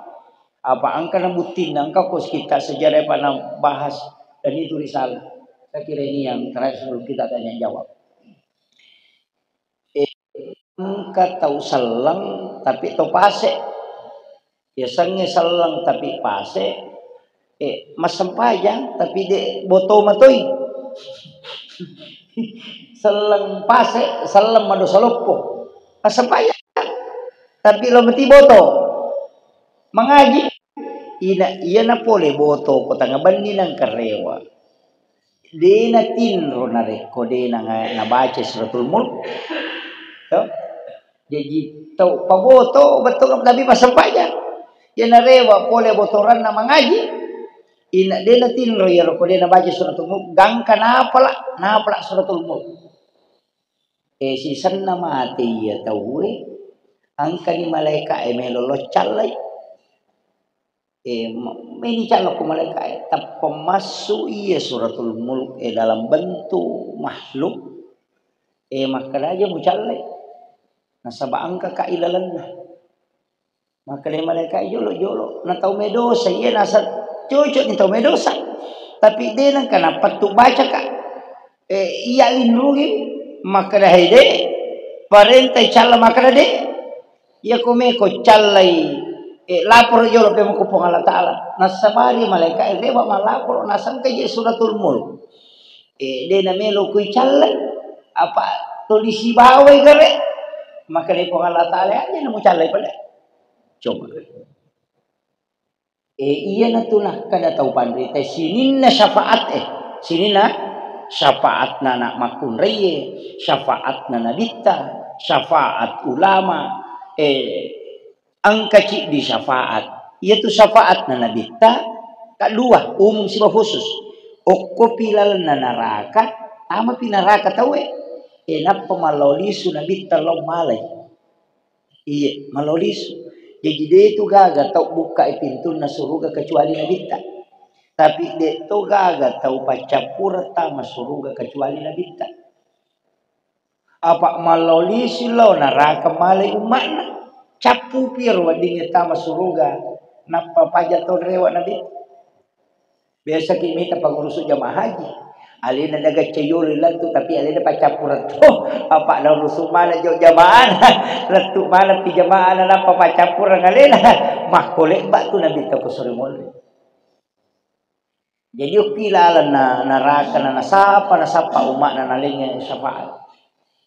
Apa engka na buttinna, engka ko sekitar sejarah apa na bahas dan itu risalah. Saya kira ini yang terakhir sebelum kita tanya jawab. Eh, engka tau selleng tapi tau pase. Yasengnge selleng tapi pase, eh, massempajang tapi de boto matoi. Selleng pase, selleng madosa loppo. Massempajang. Tapi lo mati boto. Mangaji. Ina, iyana pole boto ko tanga benni nangkarewa. De natinro narekko de na-, nabaca suratul mulk. To? Jaji tau paboto bettu tapi massempajang. Iya narewa pole botoranna mangaji. Ina de natinro iyaro ko de nabaca suratul mulk, gangka napala, napala suratul mulk. Eh, sisenna mate iya tauwe, engkani malaeka'e melo loccallai. Eh, ma-, meni callo ko malaeka'e, tappa massu iya suratul mulk, eh, dalam bentuk makhluk, eh, makkeda aja mucallai. Nasaba engka ka ilalenna. Makkeda malaeka, "Jolo, jolo." Na tau medosa, iya nasa cocok ni tau medosa. Tapi de nengka napattu baca ka. Eh, iya linrungi, makkeda, "Hai de, parenta calla," makkeda de. Iya ko meko callai, eh, lapor jolo pe mako Puang Allah Taala. Nasabari malaeka, eh, rewa malapor, nasangka je suratul mulk. Eh, de namelo kui callai, apa tuli sibawai gare. Makkeda Puang Allah Taala, "Aja namu callai pale." Coba. Eh, iya natu nakkeda tau panrita sininna syafaat, eh, sininna syafaatna anak makkunraie, syafaatna nabitta, syafaat ulama, eh, engka ciddi syafaat. Iyatu syafaatna nabitta, kaddua, umum siba khusus. Okkopi lalenna naraka, tamapi naraka tauwe. Eh, nappa mallao lisu nabitta lao malai. Iye, mallao lisu. Jaji, de tu gaga tau bukkai pintunna suruga kecuali nabitta. Tapi de to gaga tau paccappureng tama suruga kecuali nabitta. Apa mallao lisu lao naraka malai umma'na. Cappupi ro weddingnge tama suruga, nappa paja to rewa nabitta. Biasaki mita pangurusu jamaah haji. Alena dagacce yolo lettu, tapi alena paccappureng to. Apa naurusu mana jo jamaah. Lettu mana pi jamaah nappa paccappureng alena. Makko lebba tu nabitta ko sore molle. Jadi okki laleng na, naraka na nasapa, nasappa umma'na nalengnge syafaat.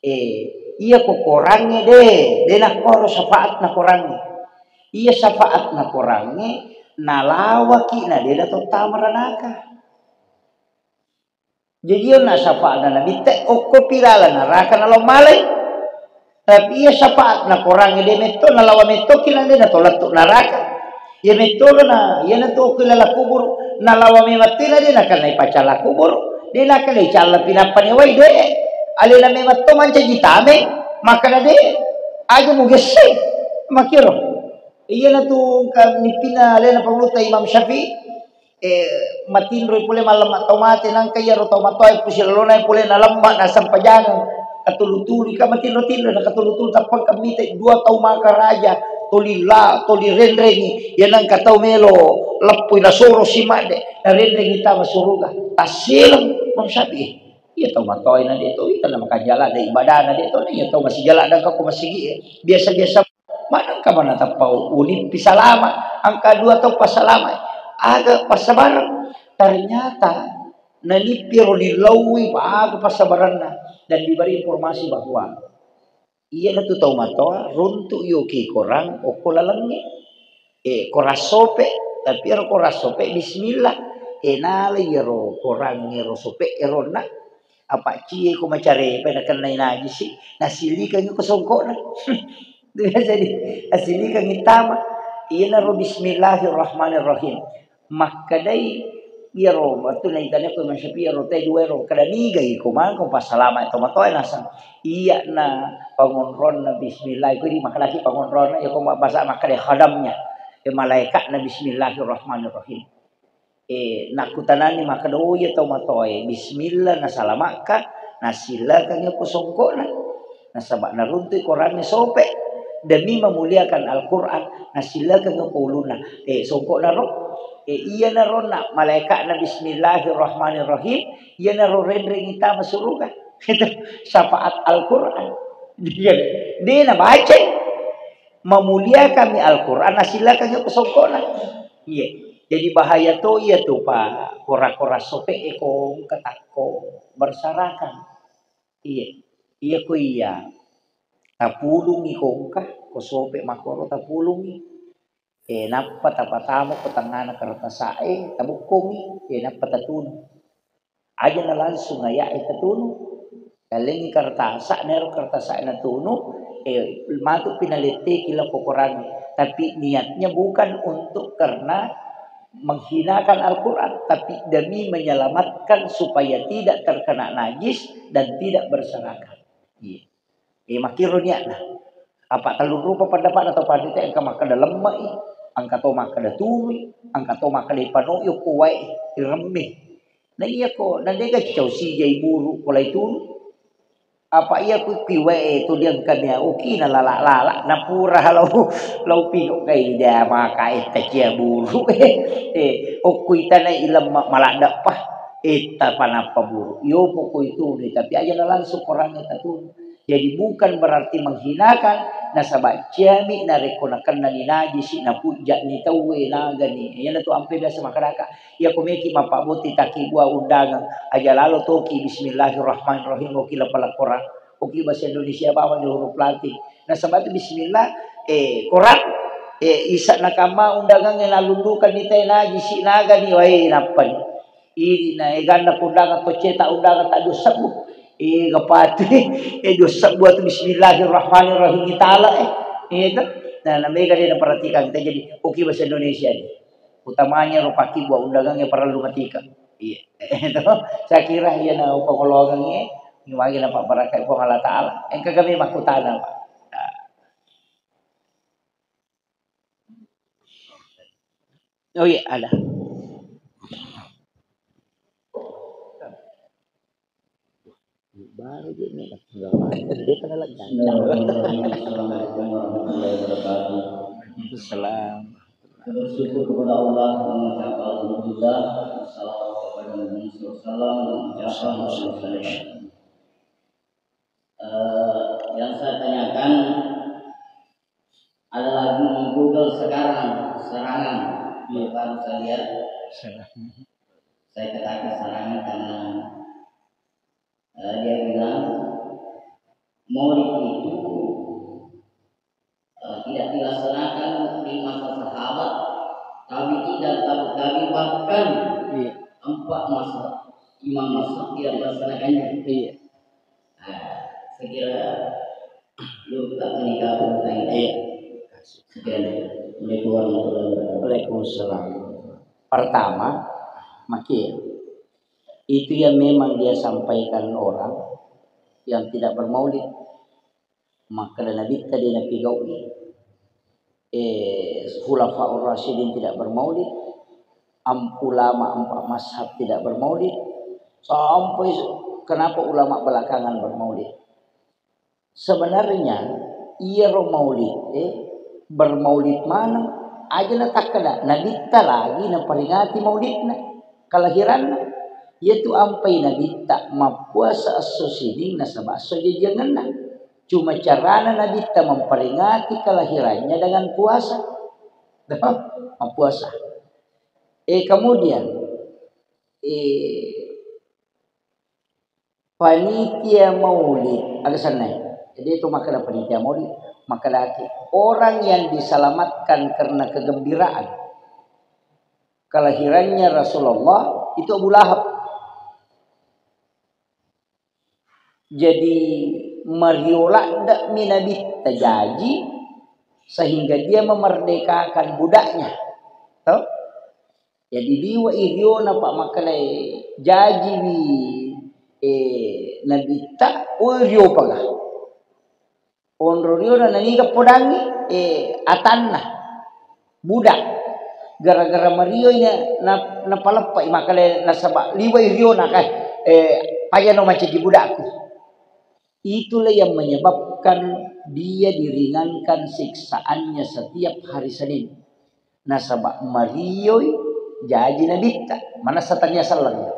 Eh, iya ko korangnge de, de nakkoro syafaatna korangnge. Iya syafaatna korangnge, nalawaki na de nato tama ranaka. Jadi onna syafaatna nabitta, okko pilala naraka nalao malai. Tapi iya syafaatna korangnge de metto, nalawa mettoki na de nato lettu naraka. Iya metto na, iya nato okko lala kuburu, nalawa memetto na de nakenna ipacala kuburu. De nakenna icalla pinappa newai de. Alena memetto mancaji tame, makkeda de, aja mugesse. Makiro. Iyanatu engka nippina alena pangulutta Imam Syafi'i, eh, matinroi pole mallemma tau mate, nangka iyaro tau matoae pusilalona pole nalemma nasempajangeng, katulu-tulu ka matinro-tinro, nakatulu-tulu tappa engka mita dua tau maka raja, toli la, toli renrengi, iya nangka tau melo leppui nasoro si madde, narenrengi tama suruga, tassileng Imam Syafi'i. Iya tau matoae na de to, ita na makajala de ibadana de to, na iya tau masijala dangka ko masigi'e. Biasa-biasa Manengka mana tappa unippi salama, engka dua tau passalama. Aga passabareng? Ternyata nanippi ro nillaui aga passabarenna dan diberi informasi bahwa iyanatu tau matoa runtu yoki korang okko lalengnge. Eh, korang sope, tapi ero korang sope bismillah. Eh, nala iyaro korangnge ro sope eronna. Apa cie ko macarepa nakennai najisi, nasilikangi ko songkokna. Jadi, nasilikangi tama. Iyanaro bismillahirrahmanirrahim. Makkedai iyaro wettu naitania ko Imam Syafi'i iyaro te dua ero, kada niga iko mangko passalama to matoa naseng. Iyana pangonronna bismillah, iko di makkedaki pangonronna, iyako mabbasa makkeda khadamnya. E, malaikatna bismillahirrahmanirrahim. E, nakkutanani makkeda, "Oh, iya tau matoae, bismillah nasalamakka, nasilakangi ko songkokna." Nasaba naruntui korangnge sope demi memuliakan Al-Quran, nasilakangi ko ulunna. E, songkokna ro. E, iyanaro na malaikatna bismillahirrahmanirrahim, iyanaro renrengi tama suruga. Itu syafaat Al-Quran. Iya, de nabaca. Memuliakanmi Al-Quran, nasilakangi ko songkokna. Iya. Jadi bahaya to iya tu, Pak. Kora-kora sope e ko engka takko berserakan. Iya. Iya ko iya. Tapulungi ko engka, ko sope makkoro tapulungi. E, nappa tapatama ko tengngana kertasa'e, tabukkongi, e, nappa tatunu. Aja na langsung aya'e tatunu. Talengngi kertasa, nero kertasa natunu, e, matu pinaletteki lao ko korangnge. Tapi niatnya bukan untuk karena menghinakan Al-Quran, tapi demi menyelamatkan supaya tidak terkena najis dan tidak berserakan. Iya. E, makkiro niatna. Apa tellung rupa pendapatna tau panrita, engka makkeda lemme'i, engka to makkeda tunui, engka to makkeda ipanoi okko wae, iremme. Na iya ko, na dega cau sijai buru ko lai tunu. Apa iya ku ki wae tu diangkania, oki na lala-lala, na pura lau, lau pino kai dia maka etta cia buru. E, okko itana ilemme maladde pa, etta panappa buru. Iyo poko itunu, tapi aja na langsung korangnge tatunu. Jadi bukan berarti menghinakan, nasaba ciami narekko nakennani najisi, napujjani tauwe, nagani. Iyanatu ampe biasa makkedaka, iya ko meki mappabbotting takkibua undangan, aja lalo toki bismillahirrahmanirrahim, oki lapala Quran, oki bahasa Indonesia bawang di huruf Latin. Nasaba tu bismillah, e, Quran, e, isa nakamma undangangnge nalundukanni tae najisi, nagani, wae nappani. Idi na eganna kondangan to cetak undangan ta dua sebbu. Ega patu, e, dua sebbu atu bismillahirrahmanirrahim itala, e. Itu. Nah, na mega de naperhatikan kita jadi oke bahasa Indonesia ni. Utamanya ro pakkibua undangangnge parellu matika. Iya. Itu. Saya kira iya na upangoloangengnge, magi na pabbarakkai Puang Allah Taala. Engka kami makkutana, Pak. Nah. Oh iya, ada. Baru dia ni, dia kena lagi. Assalamualaikum warahmatullahi wabarakatuh. Salam. Bersyukur kepada Allah, mengucapkan alhamdulillah, salawat kepada Nabi sallallahu alaihi wasallam, dan ucapan salam. Eh, yang saya tanyakan, ada lagu di Google sekarang, serangan. Iya. Baru saya lihat. Serangan. Saya katakan serangan karena, eh, dia bilang, Maulid itu, eh, tidak dilaksanakan di masa sahabat, tabi'in dan tabi' tabi'in, bahkan Iya. empat mazhab, imam mazhab tidak melaksanakannya. Iya. Nah, saya kira lu tak menyikapi tentang ini. Iya. Sekian. Assalamualaikum warahmatullahi wabarakatuh. Waalaikumsalam. Pertama, maki itu yang memang dia sampaikan orang yang tidak bermaulid. Makkeda Nabitta de napigau'i. Eh, Khulafaur Rasyidin tidak bermaulid. Am-, ulama empat mazhab tidak bermaulid. Sampai se-, kenapa ulama belakangan bermaulid? Sebenarnya, iyaro maulid, eh, bermaulid maneng, aja natakkeda, Nabitta lagi naperingati maulidna, kelahiranna. Iyatu ampai Nabitta mappuasa esso sining nasaba esso jajiangenna. Cuma carana Nabitta memperingati kelahirannya dengan puasa. Mappuasa. Eh, kemudian, eh, Panitia maulid, aga sennai. Jadi itu makkeda panitia maulid, makkedaki, orang yang diselamatkan karena kegembiraan kelahirannya Rasulullah itu Abu Lahab. Jadi, mario ladde'mi Nabitta jaji, sehingga dia memerdekakan budaknya. Toh? Jadi, liwe'i riona, Pak, makkalai jajiwi, eh, Nabitta, oh, rio paga. Onro riona naniga podangi, eh, atanna. Budak. Gara-gara marioi na, na, napaleppai makale nasaba liwai riona kai, eh, pajano mancaji budakku. Itulah yang menyebabkan dia diringankan siksaannya setiap hari Senin. Nasaba marioi jaji Nabitta. Manessa tania selleng.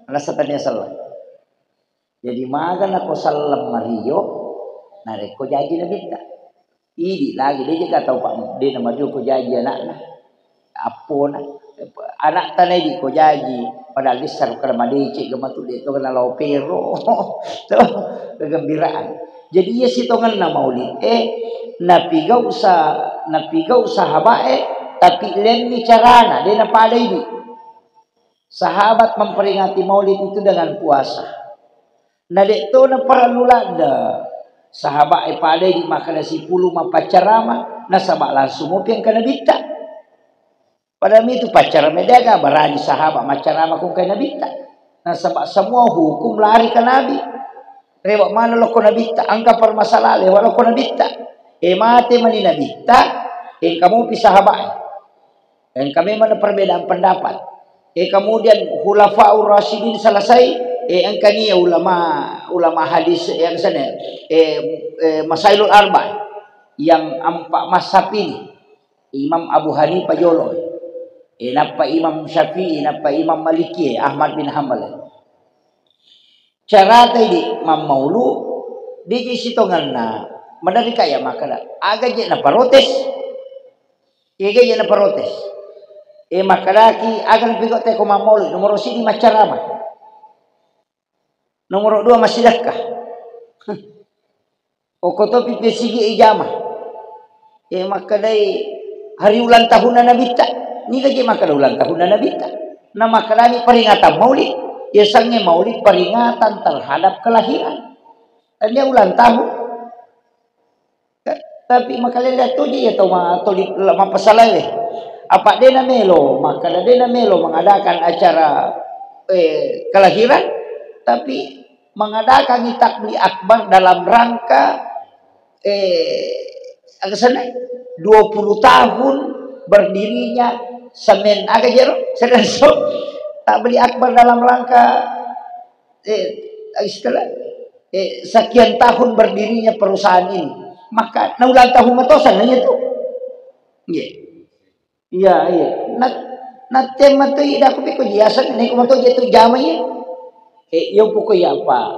Manessa tania selleng. Jadi, maga nako selleng mario, narekko jaji Nabitta. Idi lagi, de' jaga tau, Pak, de' namario ko jaji anakna. Appona. Anakta na idi ko jaji, padahal lissaro kada madeceng ga matu, de' to kena lao pero. Tuh, kegembiraan. Jadi, iya sitongenna maulid, eh, napigau sa-, napigau sahabat, eh, tapi lemmi carana, de' napada idi. Sahabat memperingati maulid itu dengan puasa. Na de' to naparellu ladde. Sahabat e pada idi makkeda sipulung mappaccarama, nasaba langsung mopi engka Nabitta. Padahal mitu paccarama de' aga barani sahabat maccarama ko engka Nabitta. Nasaba semua hukum lari ke Nabi. Rewa mana lokko Nabitta, engka permasalahan lewa lokko Nabitta. E mate mani Nabitta, engka mopi sahabat e. Engka memang perbedaan pendapat. Eh, kemudian Khulafaur Rasyidin selesai, eh, engka nia ulama, ulama hadis yang sana, eh, eh, Masailul Arba, yang empat mazhab ini. Imam Abu Hanifah jolo. Eh, nappa Imam Syafi'i, nappa Imam Maliki, eh, Ahmad bin Hambal. Carata idi mammaulu, de' je sitongenna. Maderri ka iya makkeda, aga je naparotes? Ega je naparotes? E, makkedaki, aga napigau te ko mammaulu? Nomoro sidi maccarama. Nomoro dua massidekka. Okko topi pesigi ijama. E, makkedai hari ulang tahunna Nabitta. Niga je makkeda ulang tahunna Nabitta? Na makkedani peringatan maulid. Yasengnge maulid peringatan terhadap kelahiran. Tania ulang tahun. Tapi makalele toji iya tau ma-, toli-, la-, mappasalae. Apa de' namelo, makkeda de' namelo mengadakan acara, eh, kelahiran, tapi mengadakan takbir akbar dalam rangka, eh, aga senna, dua puluh tahun berdirinya semen, aga jero, semen so, takbir akbar dalam rangka, eh, istilah, eh, sekian tahun berdirinya perusahaan ini. Maka, na ulang tahun matosan nanya tu. Iya. Iya, iya. Na, na tema tu ida aku piko jiasa, ni ko mato je tu jama iya. Eh, yo poko iya apa?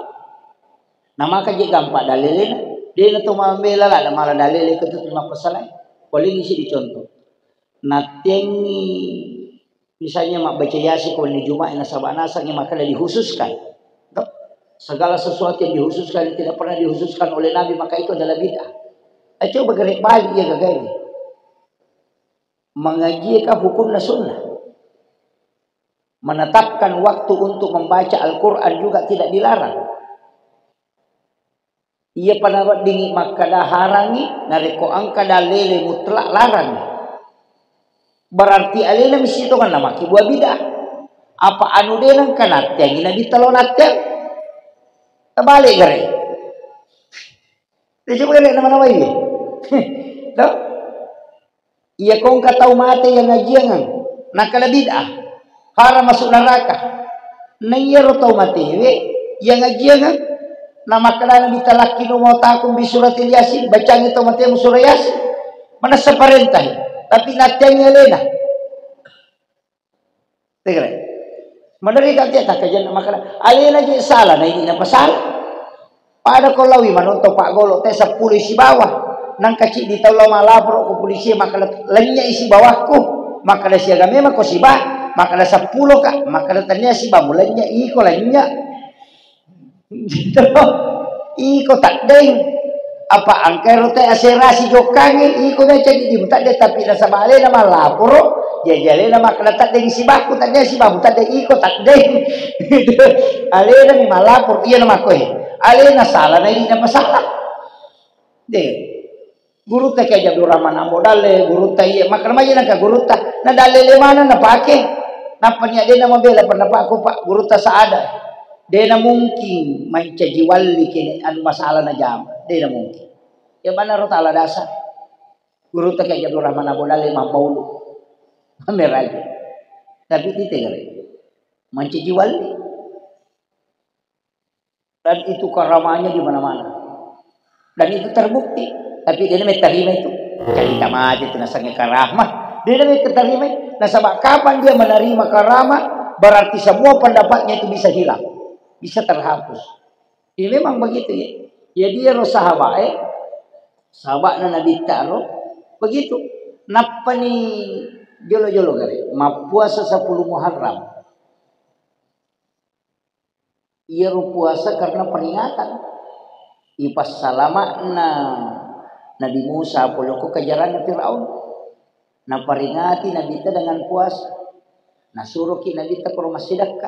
Na maka je gampa dalilena. De' na to mambela la, la mala dalile ko tu mappasalae. Paling isi dicontoh. Nattengi Misalnya mabbaca Yasin ko wenni Juma'i nasaba nasengngi makkeda dikhususkan. Toh? Segala sesuatu yang dikhususkan yang tidak pernah dikhususkan oleh Nabi maka itu adalah bid'ah. Eh, coba gerek balik ya gagawe. Mengaji ka hukumna sunnah. Menetapkan waktu untuk membaca Al-Quran juga tidak dilarang. Iya pada weddingngi makkeda harangngi, narekko engka dalele mutlak larang. Berarti alena misi tongenna makkibua bid'ah. Apa anu de' nengka natteangngi Nabitta lo natteang? Tabale gare. Dia coba gare nama-namai. Toh? Iya ko engka tau mate yang ngajiangeng, nakkeda bid'ah, haram masuk neraka. Na iyaro tau matewe yang ngajiangeng, na makkeda Nabitta lakkinu mautakum bi suratil Yasin, bacangi tau matemu surah Yasin. Manessa parentahe, tapi natteangngi alena. Tegere. Maderri ka tia takkajenna makkeda, alena je sala, na ini napasala. Pada ko lawi manontong paggolo te seppulo isi bawah. Nangka ciddi tau lao malaporo ko polisi makkeda, lennye isi bawahku. Makkeda siaga memang ko siba, makkeda seppulo ka, makkeda tania siba mulennye iko lennye. Gitu. Iko taddeng. Apa angkero te aserasi jokkangi, iko me ceddi di taddeng tapi nasaba alena malaporo, Jadi alena makkeda tadde sibaku, tadde sibaku, tadde iko, tadde. Alena mi malapor, iya na makkoe. Alena sala na idi na pasala. De. Gurutta Kiai Abdul Rahman Ambo Dalle, gurutta iya, makkeda maja nangka gurutta, na dalle le mana na pake. Nappa nia de na mabela pendapat ko Pak, gurutta saada. De na mungkin mancaji walli kene anu masalah na jama. De na mungkin. Ya bana ro tala dasa. Gurutta Kiai Abdul Rahman Ambo Dalle mammaulu. Meraja. Tapi tite gare. Mancaji walli. Dan itu karamanya di mana-mana. Dan itu terbukti. Tapi de na mettarima itu. Carita mate itu nasengnge karamah. De na mettarima. Nasaba kapan dia menerima karamah, berarti semua pendapatnya itu bisa hilang. Bisa terhapus. Ya memang begitu ya. Jadi ero sahabat eh, sahabatna Nabitta ro, begitu. Nappani jolo-jolo gare, mappuasa sepuluh Muharram. Iyaro puasa karena peringatan. Ipassalama'na Nabi Musa pole ko kejaranna Firaun. Naperingati Nabitta dengan puasa. Nasuroki Nabitta koro massidekka.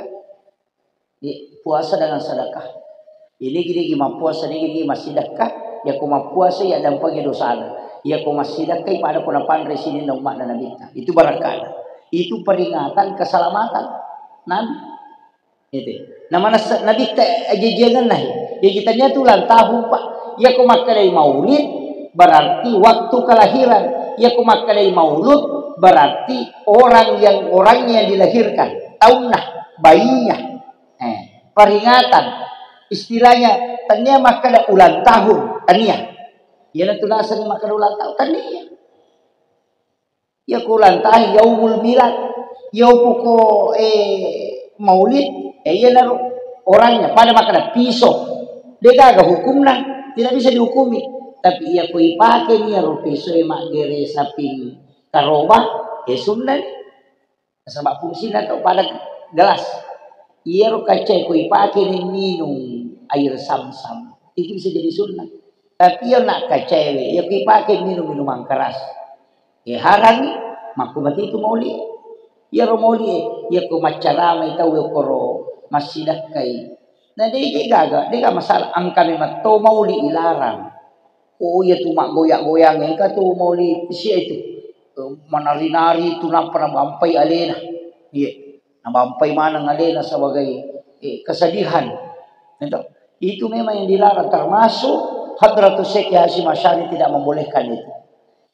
Di puasa dengan sedekah. Ini gini gini mappuasa, ini gini massidekka. Yako mappuasa ya dampangi dosana. Yako massidekka ipada ko napanre sininna umma'na Nabitta. Itu barakkana. Itu peringatan keselamatan Nabi. Itu. Nama nasa Nabitta ajajiangenna he. Jadi tania tu ulang tahun, Pak. Yako makkedai maulid, berarti waktu kelahiran. Yako makkedai maulud, berarti orang yang, orangnya yang dilahirkan. Taunna, bayinya. Eh, peringatan. Istilahnya, tania makkeda ulang tahun. Tania. Iyana tu naseng makkeda ulang tahun. Tania. Iya ko ulang tahun, yaumul milad, iya poko, eh, maulid, eh, iya naro orangnya pada makkeda piso. Degaga hukumna, tidak bisa dihukumi. Tapi iya ko ipake ni ro piso e maggere saping karoba, eh, sunna ni. Nasaba fungsina to pada gelas. Iyaro kacae ko ipake ni minum air samsam, itu bisa jadi sunnah. Tapi iya na kacae we, iya ko ipake minum minuman keras, eh, harangi, makko mati itu mauli. Iyaro mauli, iya ko maccaramai tau koro massidakkai. Na de gaga, de gaga masalah, engka memang to mauli ilarang. Oh, iya tu maggoyang-goyang, engka tu mauli sia itu. Eh, manari-nari tu nappa nabampai alena. Iya, nabampai maneng alena sebagai, eh, kesedihan. Itu, itu memang yang dilarang, termasuk Hadratus Syekh Hasyim Asy'ari tidak membolehkan itu.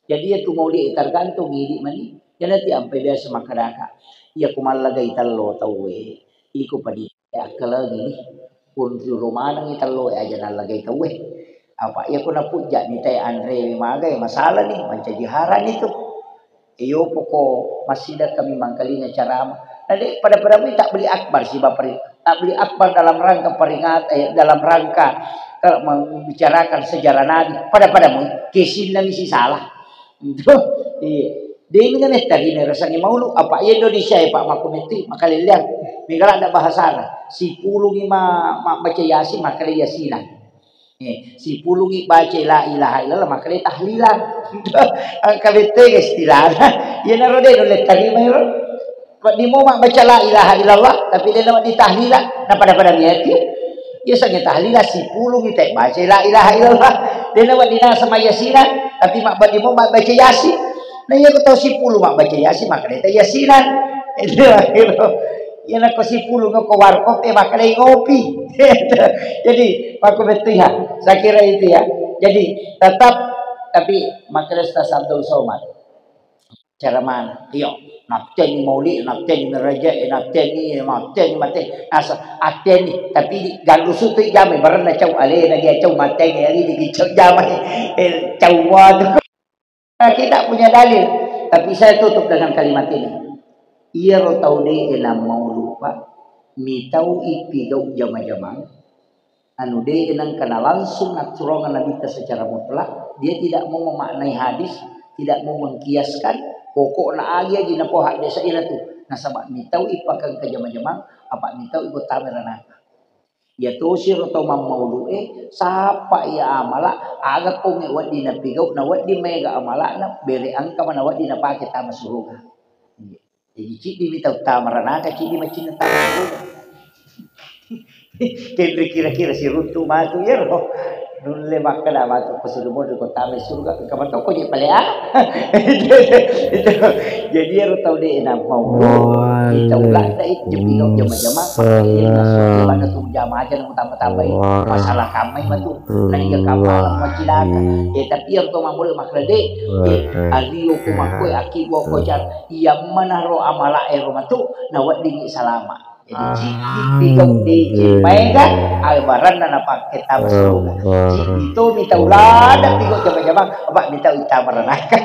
Jadi iya tu mauli tergantung idi mani. Iya nanti ampai biasa makkedaka. Iya ko mallagai tello tauwe. Iko padi akkalengi ni, kunriu romanengi tello e aja nallagai tauwe. Apa iya ko napujja ni tae anre magai masalah ni, mancaji harani tu. Iyo poko massidakka mi mangkalinga carama. Na de pada-pada mui tabligh akbar siba pari-, tabligh akbar dalam rangka peringat-, eh, dalam rangka, eh, membicarakan sejarah Nabi. Pada-pada mui kesinna mi si salah. Iya. Demi na mettarima rasangnge maulu, apa iya Indonesia e, Pak, makko metti makalelleang. Mega ladda bahasana. Sipulungi ma-, mabbaca Yasin, makkeda Yasinan. Eh, sipulungi baca la ilaha illallah, makkeda tahlilan. Engka bettega istilahna. Iyanaro de nulle tarima ero. Wedding mo mabbaca la ilaha illallah, tapi de nawedding tahlilan, na pada-pada miyati. Iya sange tahlilan sipulungi te baca la ilaha illallah. De nawedding nasama Yasinan, tapi mabbedding mo mabbaca Yasin. Na iya ko tau sipulung mabbaca Yasin, makkeda te Yasinan. Itu akhirnya. Iya nako sipulung ko warkop, eh, makkeda ngopi. Jadi, aku betul ya. Saya kira itu ya. Jadi, tetap, tapi makkeda Ustaz Abdul Somad. Cara mana? Iyo, natteni mauli, natteni meraja, natteni, natteni mate, asa, atteni, tapi di, gallusu tu jamai, barenna cau alena dia cau mateni, ari di cau jamai, eh, cau wadu. Kita punya dalil, tapi saya tutup dengan kalimat ini. Iyaro tau de enang maulu, Pak, mitau ipigau jama-jamang, anu de nengka na langsung natturungang Nabitta secara mutlak, dia tidak mau memaknai hadis, tidak mau mengkiaskan, pokokna agi-agi napoha desa ila tu, nasaba mitau ipakengka jama-jamang, apa mitau ipottamai ranaka. Iya tosi ro tau mammaulu e, sapa iya amala, aga konge wedding napigau, na wedding maega amalana, bere engka mana wedding napake tama suruga. Iya. Jadi, ciddi mi tau tama ranaka, ciddi macinna tama suruga. Kenri kira-kira siruntu matu iyaro. Nulle makkeda matu ko suruga monri ko tama suruga, engka mato ko je pale ah. Itu. Jadi iyaro tau de na mau. Tau ladda itu jepino jama-jama. Jadi masuk ke mana tu jama aja nang tambah-tambahi. Masalah kamai matu. Nah, iya kapala macilaka. Eh, tapi iyaro to mammula makkeda de. Eh, alio ko makko, aki ko ko jar. Iya mana ro amala ero matu, na weddingi salama. Jadi, ciddi pigau de maega, albaranna napakke tama suruga. Ciddi to mi tau ladda pigau jama-jama, apa mi tau tama ranaka.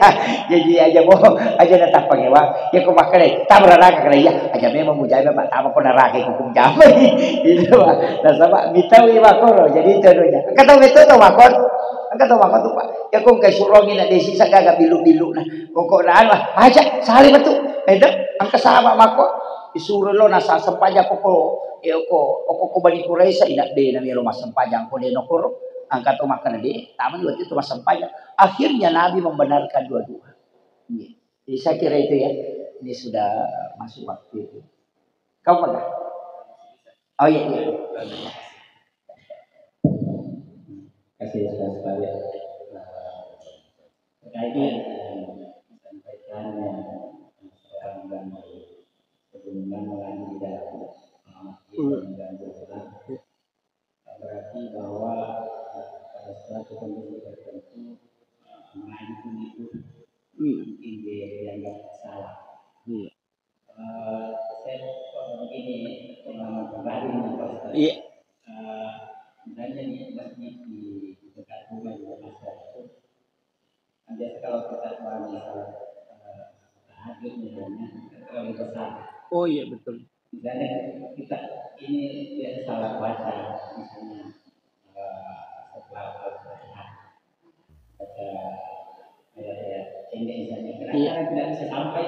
Jadi, aja mo, aja na tappa ngewa. Ya ko makkeda tama ranaka kena iya, aja memang mujama, Pak, tama ko naraka ko mujama. Itu, Pak. Nasaba mi tau i makoro. Jadi, itu anunya. Engka tau meto tau makor. Engka tau makor tu, Pak. Ya ko engka surongi na desi sagaga bilu-bilu na. Pokokna anu, aja, sale matu. Eda, engka sahabat makko, isuro lo nasa sempajang koko, e, oko, oko ko Bani Quraisy, ina de na melo massempajang ko de nokoro. Engka to makkeda de, tamani waktu itu massempajang. Akhirnya Nabi membenarkan dua-dua. Iya. Jadi saya kira itu ya, ini sudah masuk waktu itu. Kau mana? Oh iya, iya. Kasih sudah sekali. Terkait dengan disampaikannya seorang ganggu, sebelumnya mengaji di dalam, eh, mengganggu orang, berarti bahwa, eh, pada suatu kondisi tertentu, eh, mengaji itu mungkin dia dianggap salah. Iya. Eh, saya, eh, begini, pengalaman pribadi nih, Pak Ustaz. Iya. Eh, misalnya di masjid di dekat rumah juga masih ada. Kan biasa kalau kita, eh, misalnya, eh, tahajud misalnya, kan terlalu besar. Oh iya, betul. Misalnya kita ini biasa salah baca, misalnya, eh, setelah Al-Fatihah. Baca ayat-ayat pendek misalnya. Iya. Kadang-kadang tidak bisa sampai.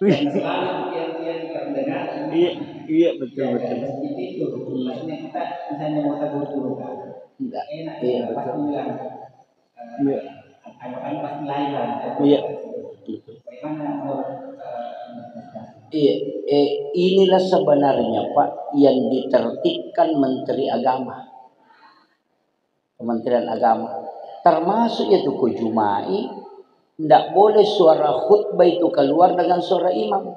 Wih. Karena selalu dia, dia terdengar. Iya, iya, betul, ya, betul. Seperti itu. Hmm. Maksudnya kita misalnya mau tegur guru kan. Tidak. Enak, iya, ya, betul. Pasti bilang, eh, iya, tanggapan pasti lain lah. Iya. Betul. Bagaimana menurut, eh, Ustaz? Iya, eh, inilah sebenarnya, Pak, yang ditertibkan Menteri Agama. Kementerian Agama. Termasuk itu ko Jumai, ndak boleh suara khutbah itu keluar dengan suara imam.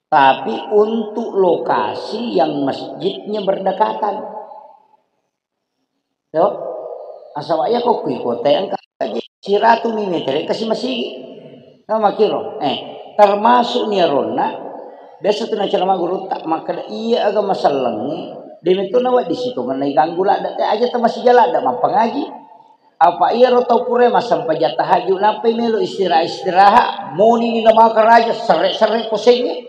Tapi untuk lokasi yang masjidnya berdekatan. Yo, asal ya kok kui kota yang kaji siratu mi meter kasih masigi. Nah, makiro, eh, termasuk ni aronna, biasa tu nacara maguru tak makkeda iya aga masallangi, demi tu nawa di situ mengenai ganggu ladda te aja temasi jalan ada mampangaji. Apa iya ro tau pura massempajang tahajud, nappai melo istirahat-istirahat, moni ni na maka raja, serre-serre kosengnge.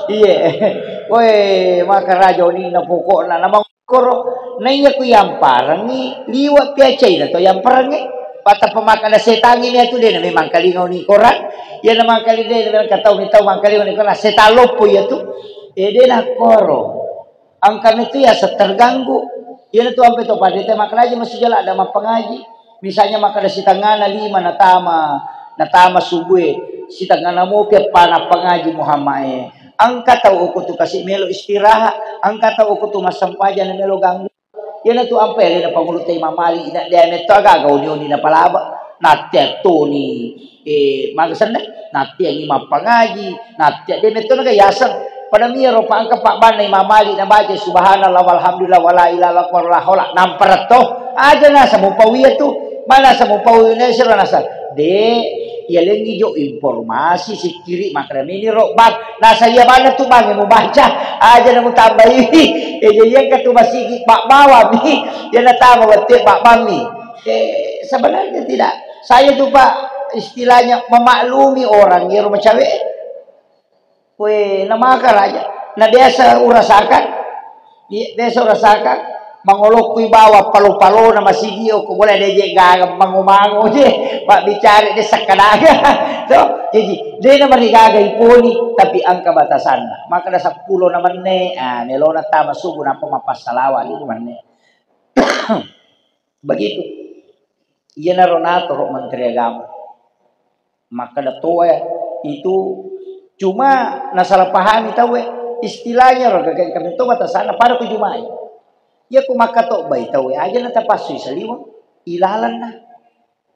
Iye. Woi, maka raja oni na pokokna, na mau koro, na iya ku yamparengi, liwa piacaina to yamparengi. Patappa makkeda setangi ni atu de na memang kalinga oni korang. Iya na mangkali de na memang katau ni tau mangkalinga oni korang, setang loppo iya tu. Eh, de na koro. Engka metu yaseng terganggu. Iyanatu ampe to pada te makkaraja masih jala ada mappangaji. Misalnya makkada sitengana lima natama, natama subue, sitengana mopi appa nappangaji Muhammad e. Engka tau okko tu kasi melo istirahat, engka tau okko tu massempajang na melo ganggu. Iyanatu ampe alena pangulu te Imam Malik, ina de metto aga-aga oni-oni napalaba. Natte attoni, eh, maga senna, natteangi mappangaji, nattea de metto naga yaseng. Pada miyaro pa engka pabbanna Imam Malik nabaca subhanallah walhamdulillah wala ilaha illallah wala haula, namparetto. Aja nasa mupau iya tu. Mana nasa mupau Indonesia nasa. De, iya lengi jo informasi sikkiri makremini ro bang. Nasa iya bana tu bang mubaca. Aja na mutambai. Iya iya katu masigi pak bawami. Iya natama wette pak bami. Eh, sebenarnya tidak. Saya tuh, Pak, istilahnya memaklumi orang ya rumah cewek. Weh, na maka raja. Na biasa urasakan. Iya, biasa urasakan. Mangolokkui bawa palo-palo na masigi okko bola deje gaga mango-mango je. Pak bicara de sekkadaga. To, jadi de na marigaga iponi tapi angka batasanna. Maka ada seppulo na menne, ah, melona tama subuh napa mapassalawa li menne. Begitu. Iyanaro natoro Menteri Agama. Makkeda toa, Itu cuma nasalah pahami tauwe, istilahnya ro, gagangka metto batasanna pada ku jumai. Iya ku makkatobbai tauwe, aja natapassui saliweng, ilalenna.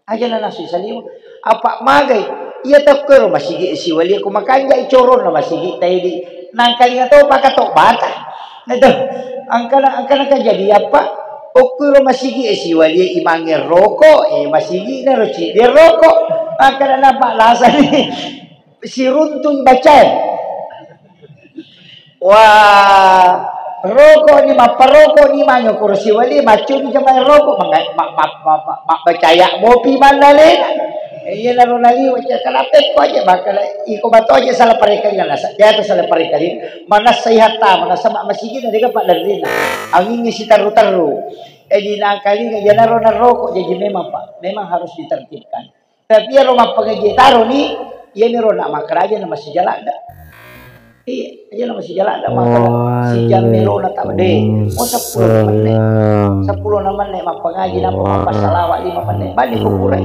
Aja nanassui saliweng. Apa magai, iya tokko ro masigi siwalia ku makanjai coronna masigi taidi. Nangkalinga to makkatobbata. Nado, angkana, angkana kajadi apa? Okko ro masigi siwalia imangnge roko, eh, masigi na ro cidi roko. Angkana napa lasani. Siruntu bacae. Wah, roko ni, mapparoko ni, manyo kuro siwali, macuni jamae roko, manga-, ma-, ma-, ma-, ma-, mabbacaya mopi mannalena. Iya naro naliwa, cakalape ko aja, makala iko bato aja salah parekali, nasa, jatuh salah parekali, manassa ihatta, manassa ma-, masigi na dega paddarrina. Angingngi sitaru-taru. Jadi nangkalinga, iya naro naroko, jadi memang, Pak, memang harus ditertibkan. Tapi iyaro mappangaji taroni, iyaniro na makkaraja na masija ladda. Iya, aja na masija ladda makkara sijam melona tama de. Oh, seppulo na menne. Seppulo na menne mappangaji, napa mappasalawa lima menne. Bani ko purai.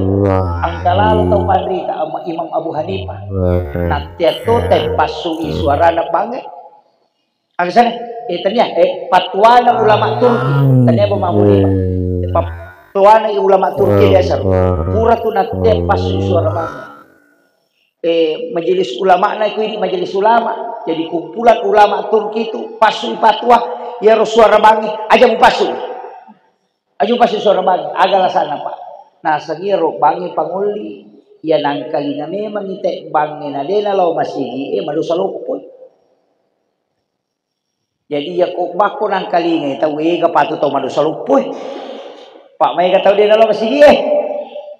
Angka lalo tau panrita, Am-, Imam Abu Hanifah. Natteatto teppassu i suarana bange. Aga sana? Eh, tania, eh, patuana ulama Turki. Tania apa Mahmud Ipa? Patuana ulama Turki biasa. Pura tu natte passu suara bangi. Eh, majelis ulama na itu ini majelis ulama. Jadi kumpulan ulama Turki itu passu patua, ya ro suara bangi, aja mu passu. Aja mu passu suara bangi, aga lasana, Pak. Nah, sengiro bangi pangolli, ya nangkalinga memang ite bangi na dena lao masigi, eh, madosa loppoi. Jadi, iya ko bakko nangkalingai tau, ega patu tau madosa loppo, eh. Pak, maega tau de nalo masigi, eh.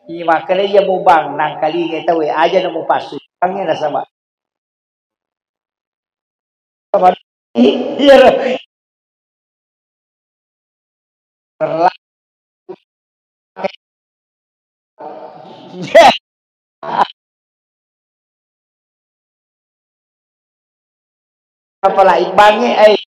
Iya, makanya iya mubang nangkalingai tau, eh, aja na mupassu. Bangnya nasaba. Iya, ro. Apalagi bangi, eh.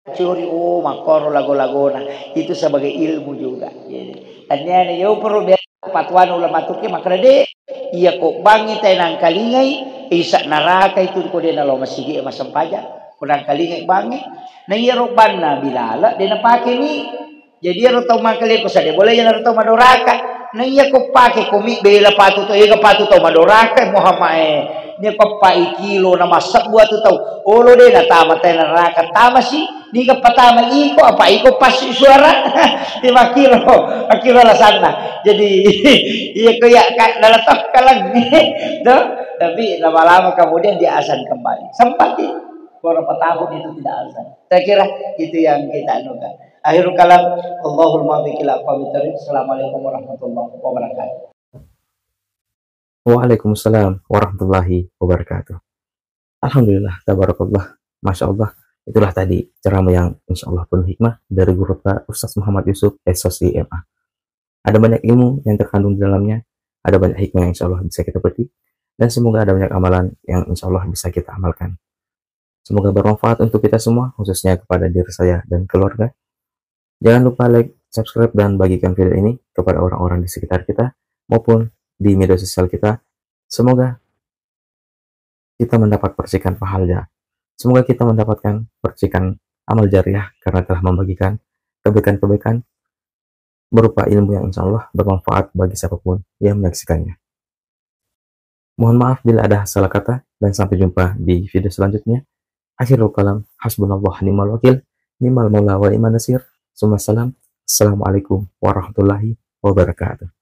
Curi, oh, makkoro lago-lagona. Itu sebagai ilmu juga. Jadi, taniana yo perlu biasa patuana ulama tuke makkeda de, iya ko bangi tae nangkalingai, isa neraka itu ko de nalo masigi masempajang. Ko nangkalingai bangi. Na iya ro banna bilala de napake mi. Jadi iyaro tau mangkaleko sade bola, iyanaro tau madoraka. Na iya ko pake komi bela patu to, ega patu tau madoraka, Muhammad, eh. Nia ko pai kilo na massebbu atu tau. Olo de natama te neraka, tamasi. Niga patama iko, apa iko passu suara. Di makkiro, makkiro alasanna. Jadi iya ko ya ka dalam tokkalang. Tuh, tapi lama-lama kemudian dia azan kembali. Sempat itu. Beberapa tahun itu tidak azan. Saya kira itu yang kita anukan. Akhirul kalam, Allahul muwaffiq ila aqwamit thariq. Assalamualaikum warahmatullahi wabarakatuh. Waalaikumsalam warahmatullahi wabarakatuh. Alhamdulillah, tabarakallah, masya Allah. Itulah tadi ceramah yang insya Allah penuh hikmah dari guru kita Ustaz Muhammad Yusuf, S O C M A. Ada banyak ilmu yang terkandung di dalamnya, ada banyak hikmah yang insya Allah bisa kita petik, dan semoga ada banyak amalan yang insya Allah bisa kita amalkan. Semoga bermanfaat untuk kita semua, khususnya kepada diri saya dan keluarga. Jangan lupa like, subscribe, dan bagikan video ini kepada orang-orang di sekitar kita maupun di media sosial kita. Semoga kita mendapat percikan pahala. Semoga kita mendapatkan percikan amal jariah karena telah membagikan kebaikan-kebaikan berupa ilmu yang insya Allah bermanfaat bagi siapapun yang menyaksikannya. Mohon maaf bila ada salah kata, dan sampai jumpa di video selanjutnya. Akhirul kalam, hasbunallah ni'mal wakil, ni'mal maula wa ni'man nasir. Summa salam. Assalamualaikum warahmatullahi wabarakatuh.